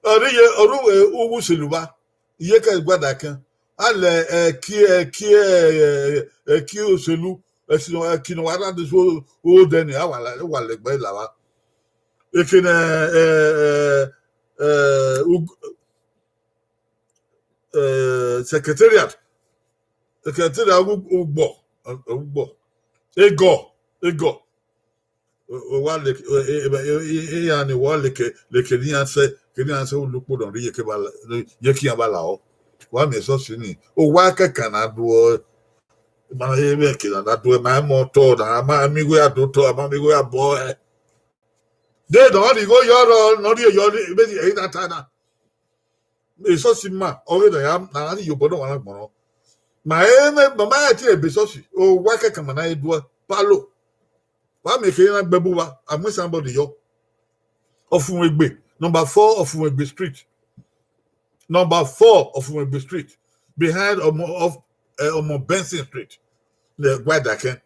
Ọ rre ye, ọ rre uwu selu vba. Iye ka gua da kan. A lẹ ẹki, ẹki, ẹki oselu, ẹki ne wa rhan de so odẹ ni, a wa la, wa lẹ gbe la vba. Eke ne, eh, eh, eh, ug-, eh, secretariat, secretariat ug-, ugbọ, ugbọ, egọ, egọ. Wa leke, iran ni wa leke, leke ne iran sẹ, ke ne iran sẹ ulu ukpo nọ rre, ye ke ba la, ye ke iran ba la ọ. Wa miẹn Isosi ni, owa kẹkan na do ọ. Ma he vbe ke na do, ma mọ otọ na, a ma miẹn igho ya do otọ, a ma miẹn igho ya bọ ẹ. De nọ rhie igho yọ rọ, nọ rhie yọ, vbene ẹ i na ta na. Isosi ma, ọ ghe na ya, na gha rhie iyobọ nọ wa na gbọnrọn. Ma ẹ mẹ, ma ma ya tie ebe Isosi, owa kẹkan ma na he duẹ, Paulo. Wa miẹn ekherhe na gbe ẹbu vba, a mu somebody yọ. Ọfumwegbe, number four Ọfumwegbe Street. Number four Ọfumwegbe Street, behind Ọmọ, of, eh, Ọmọ Benson Street. Ne Gwadakẹ.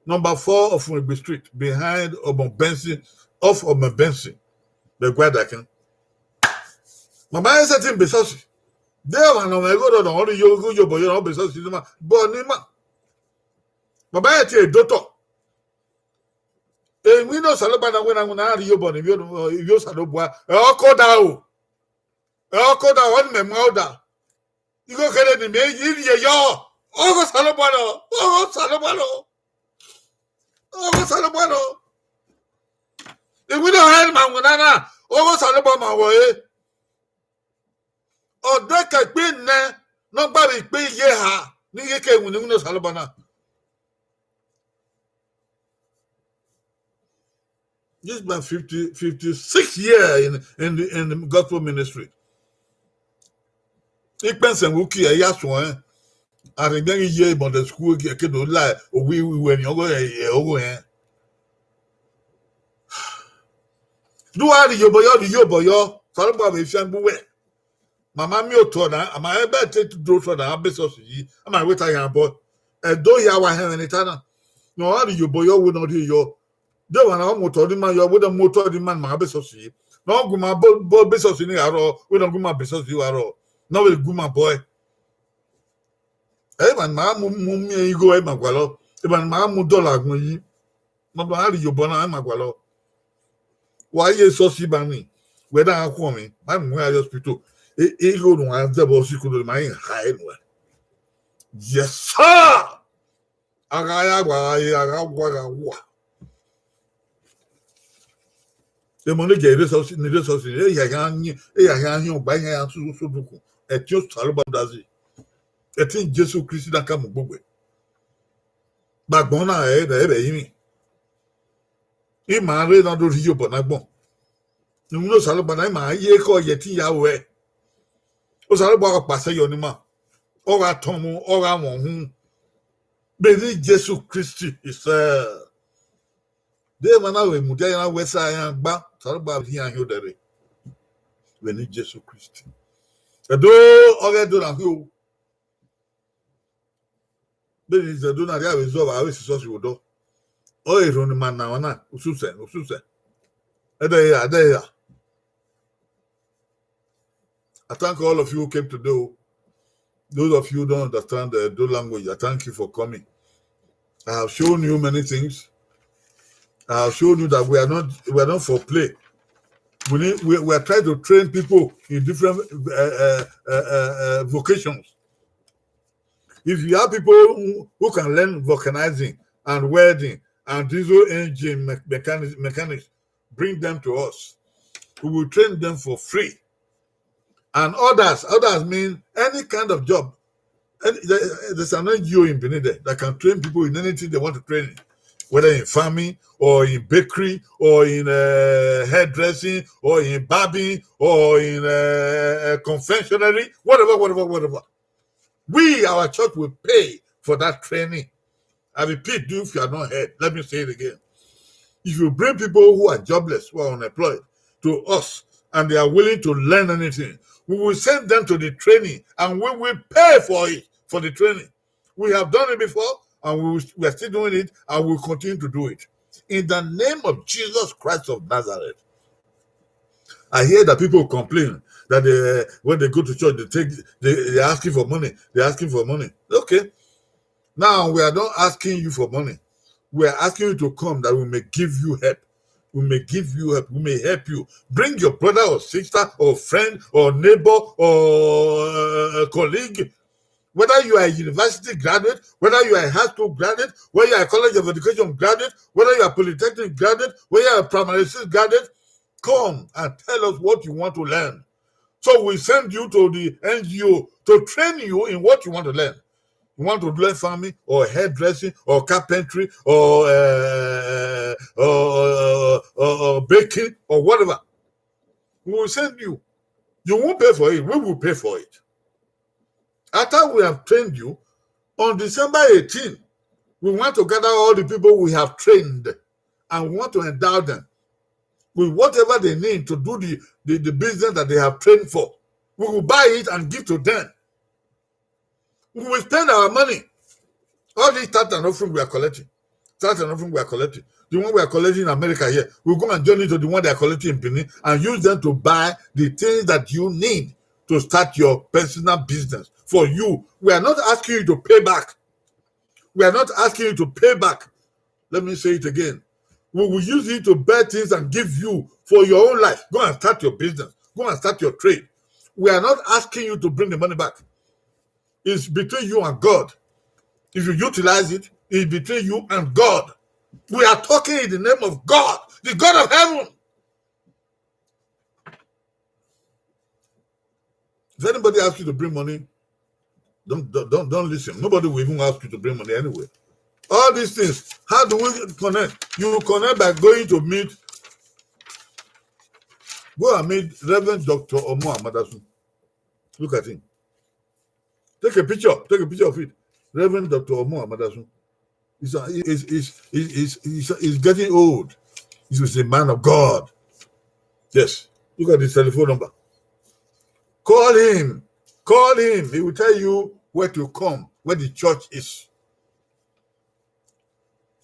number four of Ofunegbe Street, behind Omo Benson, off Omo Benson. Vbe Ẹgua Dakan. Mama ẹre sẹtin be esọsi. De emwa ne ọ mwẹ igho rrọọ ne ọ rhie iyobọ yọ ne ọ be esọsi ne ima, bọ ne ima. Mama ẹre tie dotọ. Emwi ne Osanobua na wẹ na winna, a rhie iyobọ ne ivbi, ivbi Osanobua. Ẹ, ọ ko da o. Ẹ, ọ ko da, ọ ni mẹ mu da. Igho kherhe ne imẹ i rhie yọ. Ọghe Osanobua nọ, ọghe Osanobua nọ. Ọghe Osanobua nọ. Iwinna ọnrẹn ma winna na, ọghe Osanobua ma wẹ ọre. Ọ dẹ ka ikpe nẹ, ne ọ gba vbe ikpe ye eha, ne I ye ke winna iwinna Osanobua na. This is my fifty, fifty-six year in, in the, in the gospel ministry. Ikpẹsẹn vbe uki ẹ ya suẹn. Arhin ghi ye Monday school ke, ke do la owi iwẹ ni ọgọ ẹ, ẹ, ọgọ ẹ. Do a rhie iyobọ yọ, rhie iyobọ yọ. Osanobua vbe fiangbe uwẹ. Ma ma miẹn otọ na, a ma ẹbẹ te do otọ na, a be esọsi yi, a ma wẹ ta yan bọ. Ẹdo hia wa hẹnmwẹ ne I ta na. Ne ọ gha rhie iyobọ yọ, wẹ ne ọ rhie yọ. De emwa na mu otọ ne ima yọ, wẹ ne ọ mu otọ ne ima, ma be esọsi yi. Ne ọ gu ima bọ, bọ be esọsi ni gha rrọọ, wẹ ne ọ gu ima be esọsi gha rrọọ. Ne ọ vbe gu ima bọ ẹe. Emwa ne ma mu, mu miẹn igho ẹe ma gualọ. Emwa ne ma mu dọla agbọn yi. Ma ba rhie iyobọ na, ẹe ma gualọ. Wa ye esọsi ba ni, wẹ na gha khuọnmwi, ma mu iran ye hospital. E, igho ne uwa zẹ vbe hospital, ma i ha ẹre nuẹn. Yes, sir! A gha ya wa, a gha wa, a gha wa. Emọ ne gie ire esọsi, ne ire esọsi, e ya khian yin, e ya khian hin ọgba, e ya khian su, su dukun. Ẹtin Osanobua dazi. Ẹtin Jesu Kristi na ka mu gbogbe. Gbagbọn na ẹ, ẹ vbe rinmwi. Ima rre na do rhie iyobọ na agbọn. Iwinna Osanobua na, ima ye ekhọe ye ẹtin ya ruẹ. Osanobua ọ kpasẹ yọ ne ima. Ọ gha tọn mu, ọ gha mwẹ uhunmwu. Vbe eni Jesu Kristi isẹ. De emwa na vbe mudia iran wẹ sa iran gba, Osanobua vbe iran hin odẹ rre. Vbe eni Jesu Kristi. Ẹdo, ọghe Ẹdo na khin o. Vbene Zẹdo na rhie avbe zẹ ọvba, avbe sisọsi vbe odọ. Ọ rhie erhunmwu ne ima na ọmwa na, ususẹ, ususẹ. Ẹdẹ hia, ẹdẹ hia. I thank all of you who came today o. Those of you who don't understand the Edo language, I thank you for coming. I have shown you many things. I have shown you that we are not, we are not for play. We need, we, we are trying to train people in different, uh, uh, uh, uh, uh, vocations. If you have people who, who can learn vulcanizing and welding and diesel engine me-, mechanics, mechanics, bring them to us. We will train them for free. And others, others mean any kind of job. And there, there's an N G O in Benin there that can train people in anything they want to train in, whether in farming or in bakery or in, uh, hairdressing or in barbing or in, uh, uh, confectionery, whatever, whatever, whatever. We, our church will pay for that training. I repeat, do if you are not heard, let me say it again. If you bring people who are jobless, who are unemployed to us, and they are willing to learn anything, we will send them to the training and we will pay for it, for the training. We have done it before, and we will, we are still doing it, and we will continue to do it. In the name of Jesus Christ of Nazareth. I hear that people complain that they, when they go to church, they take, they, they're asking for money. They're asking for money. Okay. Now, we are not asking you for money. We are asking you to come that we may give you help. We may give you help. We may help you. Bring your brother or sister or friend or neighbor or, uh, colleague. Whether you are a university graduate, whether you are a high school graduate, whether you are a college of education graduate, whether you are a polytechnic graduate, whether you are a primary school graduate, come and tell us what you want to learn. So we send you to the N G O to train you in what you want to learn. You want to learn farming or hairdressing or carpentry or, uh, or, or, or, or baking or whatever. We will send you. You won't pay for it. We will pay for it. After we have trained you, on December eighteen, we want to gather all the people we have trained and we want to endow them with whatever they need to do the, the, the business that they have trained for. We will buy it and give to them. We will spend our money. All this tax and offering we are collecting, That's an offering we are collecting. The one we are collecting in America here, we go and join it to the one they are collecting in Benin and use them to buy the things that you need to start your personal business for you. We are not asking you to pay back. We are not asking you to pay back. Let me say it again. We will use it to buy things and give you for your own life. Go and start your business. Go and start your trade. We are not asking you to bring the money back. It's between you and God. If you utilize it, it's between you and God. We are talking in the name of God, the God of heaven. If anybody asks you to bring money, don't, don't, don't, don't listen. Nobody will even ask you to bring money anyway. All these things, how do we connect? You connect by going to meet. Go and meet Reverend Doctor Omo Amadasun. Look at him. Take a picture. Take a picture of it. Reverend Doctor Omo Amadasun. He's, a, he's, he's, he's, he's, he's, he's getting old. He's a man of God. Yes. Look at his telephone number. Call him. Call him. He will tell you where to come, where the church is.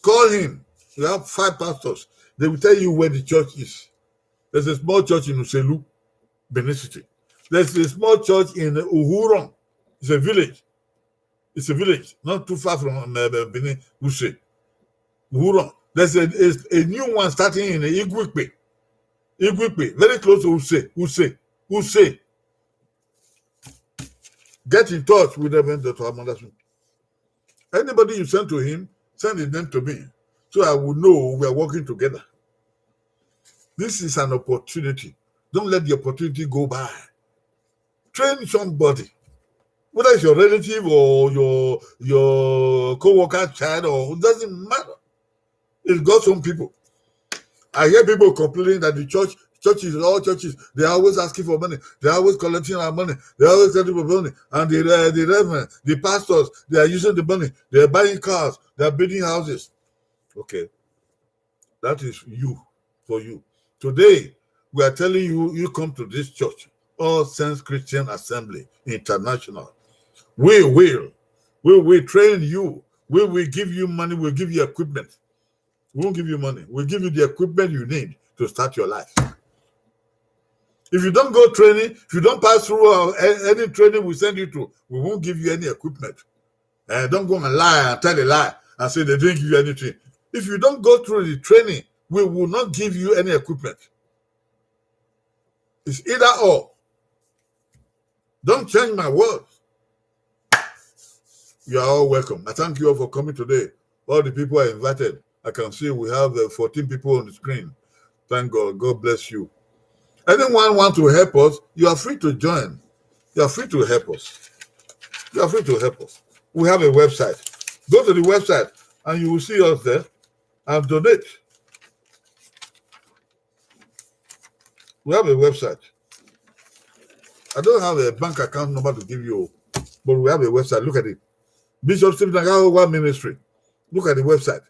Call him. We have five pastors. They will tell you where the church is. There's a small church in Uselu, Benin City. There's a small church in Uhuron. It's a village. It's a village, not too far from, um, uh, Benin, Use. Uhuron. There's a, a, a new one starting in Iguipe. Iguipe, very close to Use. Use. Use. Get in touch with Reverend Doctor Amadasun. Anybody you send to him, send his name to me, so I will know we are working together. This is an opportunity. Don't let the opportunity go by. Train somebody, whether it's your relative or your, your co-worker child, or it doesn't matter. It's got some people. I hear people complaining that the church, churches, all churches, they're always asking for money. They're always collecting our money. They're always collecting for money. And the, uh, the reverend, the pastors, they are using the money. They're buying cars. They're building houses. Okay. That is you, for you. Today, we are telling you, you come to this church, All Saints Christian Assembly International. We will, we will train you. We will give you money. We'll give you equipment. We won't give you money. We'll give you the equipment you need to start your life. If you don't go training, if you don't pass through, uh, a-, any training we send you to, we won't give you any equipment. Eh, don't go and lie and tell a lie and say they didn't give you anything. If you don't go through the training, we will not give you any equipment. It's either or. Don't change my words. You are all welcome. I thank you all for coming today. All the people I invited. I can see we have, uh, fourteen people on the screen. Thank God. God bless you. Anyone want to help us, you are free to join. You are free to help us. You are free to help us. We have a website. Go to the website and you will see us there and donate. We have a website. I don't have a bank account number to give you, but we have a website. Look at it. Bishop Stephen Agahowa Ministry. Look at the website.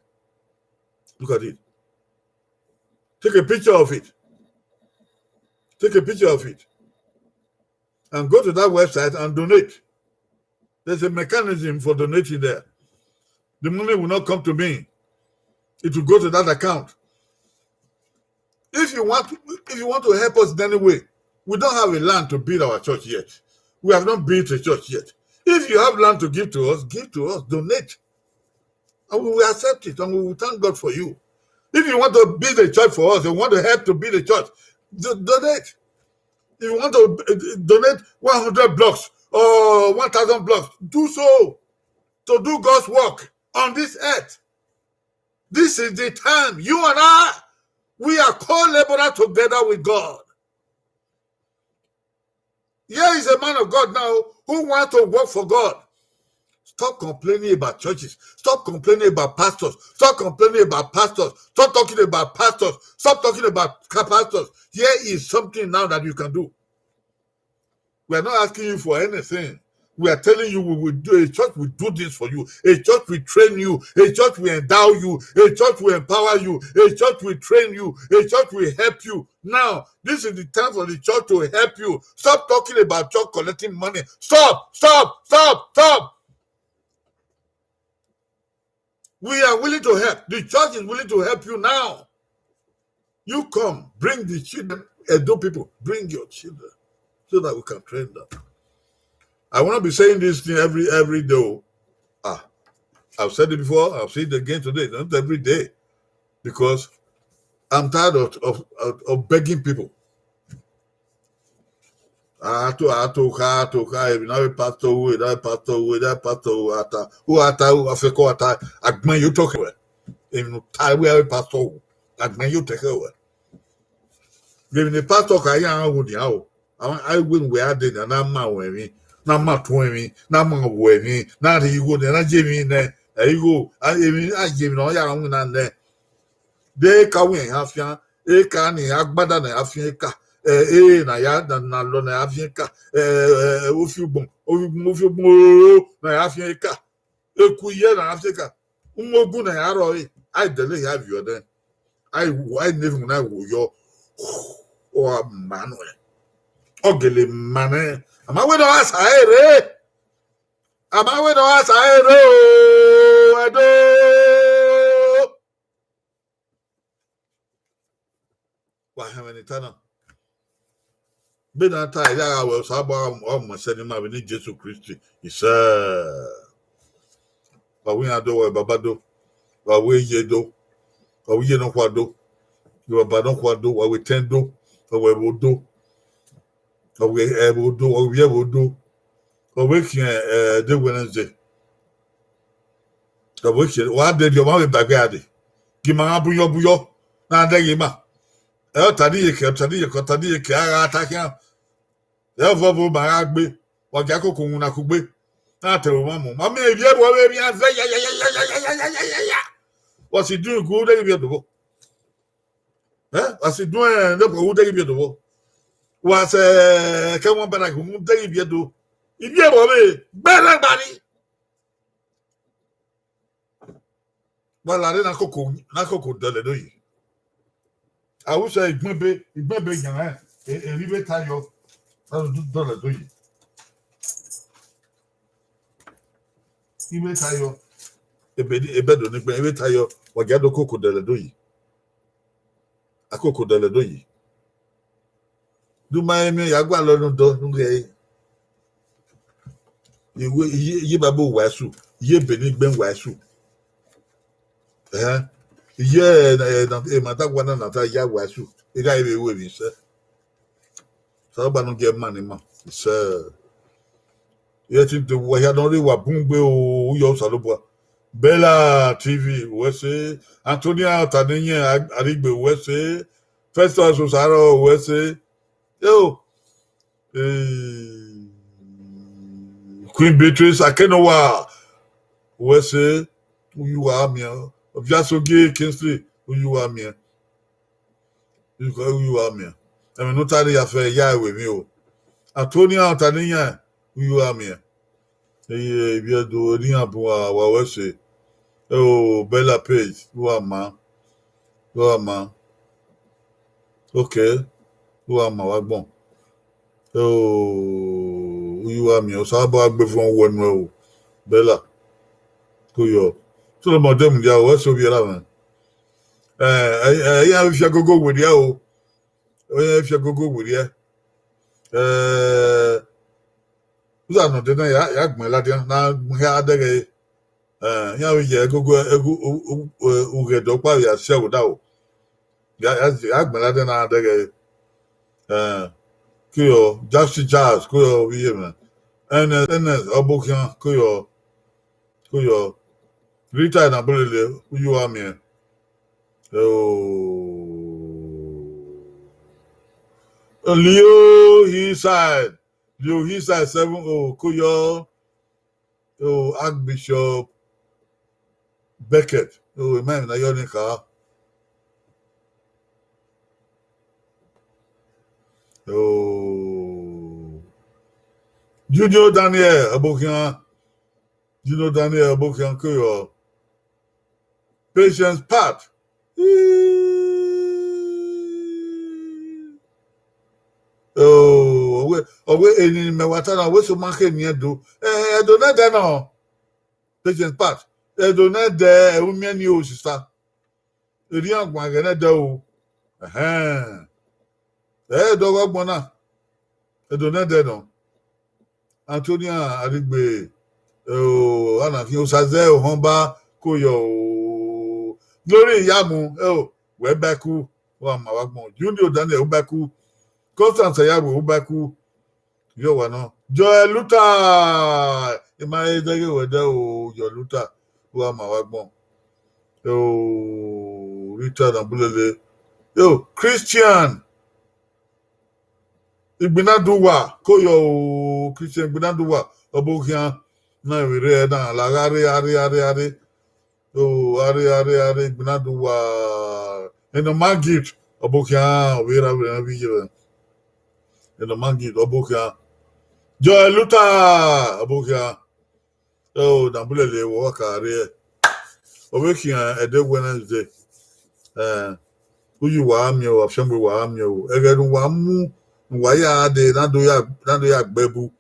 Look at it. Take a picture of it. Take a picture of it. And go to that website and donate. There's a mechanism for donating there. The money will not come to me. It will go to that account. If you want, if you want to help us in any way, we don't have a land to build our church yet. We have not built a church yet. If you have land to give to us, give to us, donate. And we will accept it, and we will thank God for you. If you want to build a church for us, you want to help to build a church, do-, donate. If you want to, uh, donate one hundred blocks or one thousand blocks, do so to do God's work on this earth. This is the time. You and I, we are co-laborer together with God. Here is a man of God now who wants to work for God. Stop complaining about churches. Stop complaining about pastors. Stop complaining about pastors. Stop talking about pastors. Stop talking about ca-, pastors. Here is something now that you can do. We are not asking you for anything. We are telling you we will do, a church will do this for you. A church will train you. A church will endow you. A church will empower you. A church will train you. A church will help you. Now, this is the time for the church to help you. Stop talking about church collecting money. Stop, stop, stop, stop. We are willing to help. The church is willing to help you now. You come, bring the children, Edo people, bring your children so that we can train them. I will not be saying this thing every, every day. Ah, I've said it before, I'll say it again today, not every day, because I'm tired of, of, of, of begging people. Ato, ato, kha, ato, kha, emwi ne avbe pastor ru, ne avbe pastor ru, ne avbe pastor ru, ata, u ata, u afẹko ata, agbọn ye otọ khẹ wẹ. Emwi ne u ta wẹ avbe pastor ru, agbọn ye otọ khẹ wẹ. Emwi ne pastor kha ya gho nian o. Avbe, avbe wẹ ne uwẹ a dee nian, na ma ruẹ emwi, na ma tuẹn emwi, na ma ruẹ emwi, na rhie igho nian, na ye emwi nẹ, ẹ igho, a, emwi, a ye emwi ne ọ ya winna nẹ. De ka wẹ iran fian, eka ni agbada ne a fian eka, ẹ, ere ne a ya, na, na lọ ne a fian eka, ẹ, ẹ, ẹ, ofiugbọn, ofiugbọn, ofiugbọn oro ne a fian eka, eku iyẹ ne a fian eka, umogun ne a rrọọ re, a i dẹlẹ hia viọ nẹ, a i wu, a i ne erhunmwu na wo yọ, ọ gha ma nuẹn, ọ gele ma nẹ, a ma wẹ ne ọ gha sa ẹre, a ma wẹ ne ọ gha sa ẹre o, Ẹdo. Wa hẹn mwẹ ne I ta na. Vbene a ta, I ya gha wẹ Osanobua ọ mu ẹsẹ ne ima vbe eni Jesu Kristi. Isẹ. Wa wẹ iran do, wa wẹ baba do, wa wẹ iye do, wa wẹ iye nọkhua do, wa wẹ baba nọkhua do, wa wẹ etẹn do, wa wẹ ẹvbo do, wa wẹ ẹvbo do, wa wẹ ivbi ẹvbo do, wa wẹ khian, eh, de Wednesday. Wa wẹ khian, wa de rhie ọmwa vbe ba ẹgbẹe a dee. Gie ima gha buyọ buyọ, na dẹghe ima. Ẹ, ọ ta ne iyeke, ọ ta ne iyeke, ọ ta ne iyeke, a gha ta khian. Ẹ, ọvọvọ ma gha gbe, wa gie akoko winna kugbe. Na te ro ma mu. Ma miẹn ivbi ẹvbo vbe emwi a zẹ ya, ya, ya, ya. Wa si dun igu, u deghẹ ivbi Ẹdo vbo. Ẹ, wa si dun, ẹ, ne khuẹ, u deghẹ ivbi Ẹdo vbo. Wa sẹ, kẹ wọn bana igu, u deghẹ ivbi Ẹdo. Ivbi ẹvbo vbe, gbẹrẹ gba ni. Wa lare ne akoko, ne akoko dọlọ Ẹdo yi. Awusa igbẹnbe, igbẹnbe yan rẹn, e, e, eri vbe ta yọ, dọlọ Ẹdo yi. I vbe ta yọ, ebe, ebe Ẹdo ne igbẹn, i vbe ta yọ, wa gia do koko dọlọ Ẹdo yi. Akoko dọlọ Ẹdo yi. De u ma he miẹn ya gualọ ne odọ ne u ghee. Iye, iye Bible wàásù, iye Benin gbẹn wàásù. Ẹhẹn. Iye, eh, eh, na, eh, Matagua na, na ta ya wàásù. I gha vbe ru emwi sẹ. Osanobua ne ọ gie ma ne ima. Isẹ. Iye ti do wa hia nọ rre wa bun gbe o, u yọ Osanobua. Bella T V, wẹ se. Antonia Otanẹyẹn Arigbe, wẹ se. Festus Osaro, wẹ se. Yo. Eh, Queen Beatrice Akenowa, wẹ se, u ye uwa miẹn. Oviasogie Kingsley, u ye uwa miẹn. U ye uwa miẹn. Ẹmwẹ ne u ta rre ya fẹ, ya ẹvbo emwi o. Antonia Otanẹyẹn, u ye uwa miẹn. Eye, ivbi Ẹdo, eni iran bun uwa, wa wẹ se. O, Bella Page, u wa ma. U wa ma. Okay. U wa ma wa gbọn. O, u ye uwa miẹn, Osanobua gbe vuọn wẹ nuẹ o. Bella. Ko yọ. Solomon de mudia o, wẹ se ovbi ẹre mwẹ. Ẹ, ẹ, ẹ, iran fi ẹgogo werriẹ o. Iran fi ẹgogo werriẹ. Ẹ, uza nọ dẹ na ya, ya gbẹn ladian, na hia dẹghe. Ẹ, iran vbe ye ẹgogo, ẹgo, u, u, u, ughẹ dẹ ọkpa vbe ya si ẹvbo odaro. Ya, ya, ya gbẹn ladian na dẹghe. Ẹ, ko yọ, Jackson Charles, ko yọ vbe iye mwẹ. Ernest, Ernest Ọbokhian, ko yọ, ko yọ. Rita Enabolele, u ye uwa miẹn. Oh. Leo Hillside, Leo Hillside seven oh, ko yọ. Oh, Archbishop Beckett. Oh, emọ emwi ne a yọ ni kha. Oh. Junior Daniel Ọbokhian. Junior Daniel Ọbokhian, ko yọ. Patience Pat. Oh, ọ wẹ, ọ wẹ eni mẹ wa ta na, ọ wẹ so ma khe eni Ẹdo. Eh, Ẹdo nẹdẹ nọ. Patience Pat. Ẹdo nẹdẹ, ẹ u miẹn ni o, sista. Erriọ guan ghẹ nẹdẹ o. Ẹhẹn. Ẹ dọghe ọgbọn na. Ẹdo nẹdẹ nọ. Anthony Arigbe, ẹ o, ana khin Osazẹ Ohọnba, ko yọ o. Glory Iyamu, ẹ o, wẹ ba ẹku, wa ma wa gbọn. Junior Daniel, u ba ẹku. Constance Ayawe, u ba ẹku. Yọ wa nọ. Joel Luther, ima he dẹghe wẹ dẹ o, Joel Luther, u wa ma wa gbọn. Ẹ o, Richard Abulele. Yo, Christian Igbinadu wa, ko yọ o, Christian Igbinadu wa, ọ bo khian na vbe rre na, la gha rre, a rre, a rre, a rre. O, a rre, a rre, a rre, Igbinadu wa, Enoma Gift, ọ bo khian, ọ vbe ra vbe rẹn vbe iye vẹ. Enoma Gift, ọ bo khian. Joel Luther, ọ bo khian. Ẹ o, Nabulele, wẹ wa ka rre. Ọ vbe khian ẹdẹ Wednesday. Eh, uyi wa miẹn o, afiangbe wa miẹn o. Ẹghẹ ne uwa mu, ne uwa ya dee, na do ya, na do ya gbe ẹbu.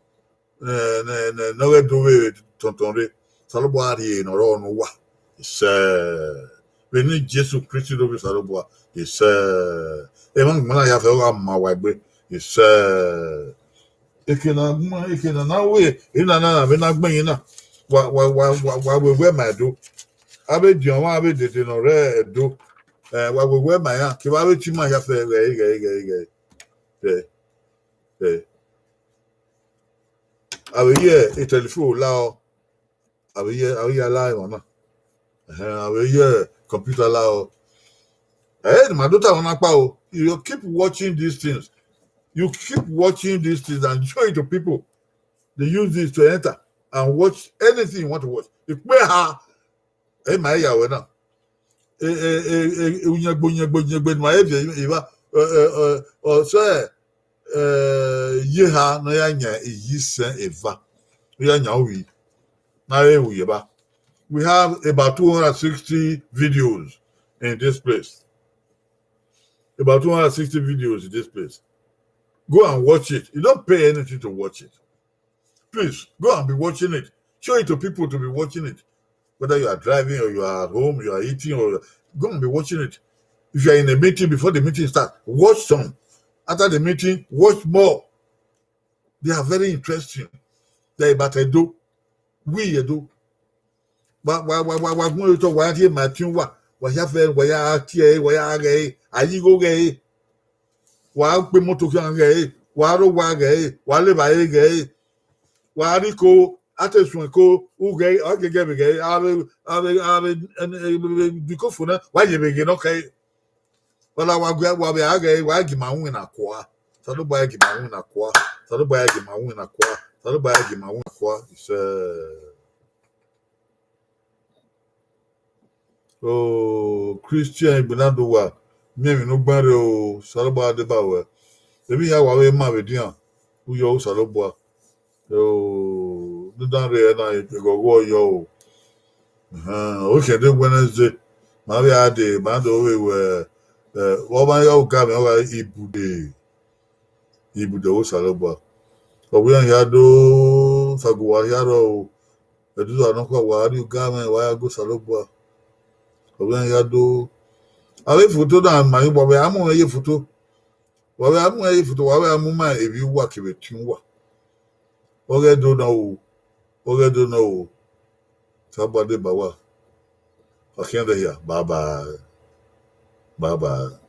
Ne, ne, ne, ne ọ ghẹ do vbe tọntọn rre. Osanobua rhie ne ọ rrọọ ne uwa. Isẹ. Vbene Jesu Kristi do vbe Osanobua. Isẹ. Emwa gbọmọ na ya fẹ, ọ gha ma uwa egbe. Isẹ. Eke na ma, eke na na wẹ, ena na na vbe na gbẹn na. Wa, wa, wa, wa, wa wẹwẹ ma Ẹdo. Avbe ediọn mwa, avbe dede ne ọ rre Ẹdo. Eh, wa wẹwẹ ma iran, kevbe avbe tima ya fẹ ghẹ, ghẹ, ghẹ, ghẹ. Ghẹ, ghẹ. Avbe ye telephone la ọ. Avbe ye, avbe ye la emwa na. Ẹhẹn, avbe ye computer la ọ. Eh, ne ma do ta emwa na kpa o. You keep watching these things. You keep watching these things and show it to people. They use this to enter and watch anything you want to watch. Ikpe ha, ẹ ma ya wẹ na. E, e, e, e, uyẹngbe, uyẹngbe, uyẹngbe ne ma ye viẹ evba, ẹ, ẹ, ẹ, ọ sẹ, ẹ, ye ha ne ọ ya yan iyi sẹn eva. Ọ ya yan uwi. Na re wu ye ba. We have about two hundred sixty videos in this place. About two hundred sixty videos in this place. Go and watch it. You don't pay anything to watch it. Please, go and be watching it. Show it to people to be watching it. Whether you are driving or you are at home, you are eating, or go and be watching it. If you are in a meeting, before the meeting starts, watch some. After the meeting, watch more. They are very interesting. They are about Ẹdo. We Ẹdo. Wa, wa, wa, wa, wa gbẹn otọ, wa rhie ma ẹtin uwa. Wa ya fẹ, wa ya tie ẹre, wa ya ghẹ ẹre, a yi igho ghẹ ẹre. Wa kpe imoto khian ghẹ ẹre, wa rre owa ghẹ ẹre, wa le evbare ghẹ ẹre. Wa rre iko, a te suẹn iko, u ghẹ ẹre, ọ gẹgẹ vbe ghẹ ẹre, avbe, avbe, avbe, ẹn, ẹn, ẹn, ẹn, du iko fo nẹ, wa ye vbe ghe ne ọ kẹre. Wala wa gu, wa vbe a ghẹ ẹre, wa gie ima winna kua. Osanobua ya gie ima winna kua. Osanobua ya gie ima winna kua. Osanobua ya gie ima winna kua. Isẹ. O, Christian Igbinadu wa, miẹn emwi ne u gbẹn rre o, Osanobua deba ruẹ. Emwi hia wa vbe ma vbe edian, u yọ Osanobua. O, ne u dan rre ẹre na, eghọghọ yọ o. Ẹhẹn, ọ khian ẹdẹ Wednesday, ma vbe a dee, ma do vbe wẹ, ẹ, ọ ma ya oga mwẹ, ọ gha ibude, ibude ọghe Osanobua. Ọ wẹ iran hia do, sago wa hia rrọọ o. Ẹdẹ uza nọkhua, wa rrie oga mwẹ, wa ya gu Osanobua. Ọ wẹ iran hia do. Avbe foto na ma, wa vbe a mu mwẹ ye foto. Wa vbe a mu mwẹ ye foto, wa vbe a mu ma evbi uwa kevbe etiẹn uwa. Ọ ghẹ do nọ o, ọ ghẹ do nọ o. Osanobua deba uwa. Wa khian ẹdẹ hia. Bye bye. Bye bye.